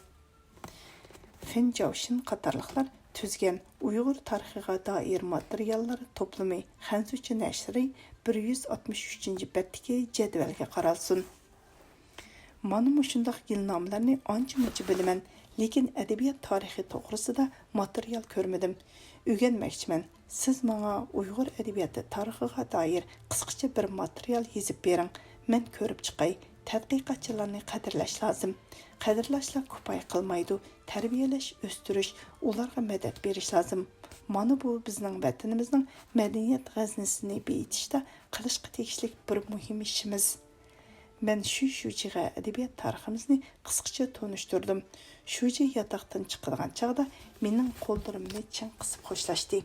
فېن جاۋشىن قاتارلىقلار تۈزگەن ئۇيغۇر تارىخىغا دائىر ماتېرىياللار توپلىمى خەنزۇچە نەشرى بىر يۈز ئاتمىش ئۈچىنچى بەتتىكى جەدۋەلگە قارالسۇن. مانا مۇشۇنداق يىلنامىلەرنى ئانچە-مۇنچە بىلىمەن، لېكىن ئەدەبىيات تارىخى توغرىسىدا ماتېرىيال كۆرمىدىم. ئۆگەنمەكچىمەن. سىز ماڭا ئۇيغۇر ئەدەبىياتى تارىخىغا دائىر قىسقىچە بىر ماتېرىيال يېزىپ بېرىڭ. مەن كۆرۈپ چىقاي. تەتقىقاتچىلارنى قەدىرلەش لازىم. قەدىرلەشلا كۇپايە قىلمايدۇ. تەربىيەلەش، ئۆستۈرۈش، ئۇلارغا مەدەت بېرىش لازىم. مانا بۇ بىزنىڭ ۋەتىنىمىزنىڭ مەدەنىيەت غەزنىسىنى بېيىتىشتا قىلىشقا تېگىشلىك بىر مۇھىم ئىشىمىز. مەن شۈي شۈجىگە ئەدەبىيات تارىخىمىزنى قىسقىچە تونۇشتۇردۇم. شۈجى ياتاقتىن چىقىدىغان چاغدا مېنىڭ قوللىرىمنى چىڭ قىسىپ خوشلاشتى.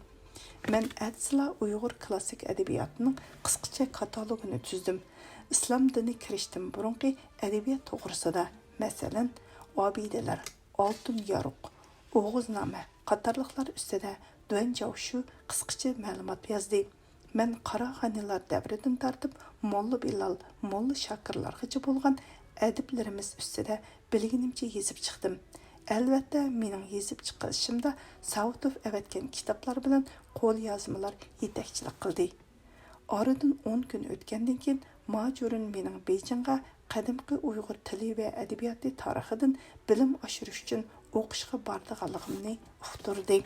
مەن ئەتىسىلا ئۇيغۇر كلاسسىك ئەدەبىياتىنىڭ قىسقىچە كاتالوگىنى تۈزدۈم. ئىسلام دىنى كىرىشتىن بۇرۇنقى ئەدەبىيات توغرىسىدا، مەسىلەن، ئابىدىلەر، ئالتۇن يارۇق، ئوغۇزنامە قاتارلىقلار ئۈستىدە دۇەن جاۋشۈ قىسقىچە مەلۇمات يازدى. مەن قاراخانىيلار دەۋرىدىن تارتىپ موللا بىلال، موللا شاكىرلارغىچە بولغان ئەدىبلىرىمىز ئۈستىدە بىلگىنىمچە يېزىپ چىقتىم. ئەلۋەتتە، مېنىڭ يېزىپ چىقىشىمدا ساۋۇتوف ئەۋەتكەن كىتابلار بىلەن قوليازمىلار يېتەكچىلىك قىلدى. ئارىدىن ئون كۈن ئۆتكەندىن كېيىن، ماجۈرۈن مېنىڭ بېيجىڭغا قەدىمكى ئۇيغۇر تىلى ۋە ئەدەبىياتى تارىخىدىن بىلىم ئاشۇرۇش ئۈچۈن ئوقۇشقا بارىدىغانلىقىمنى ئۇقتۇردى.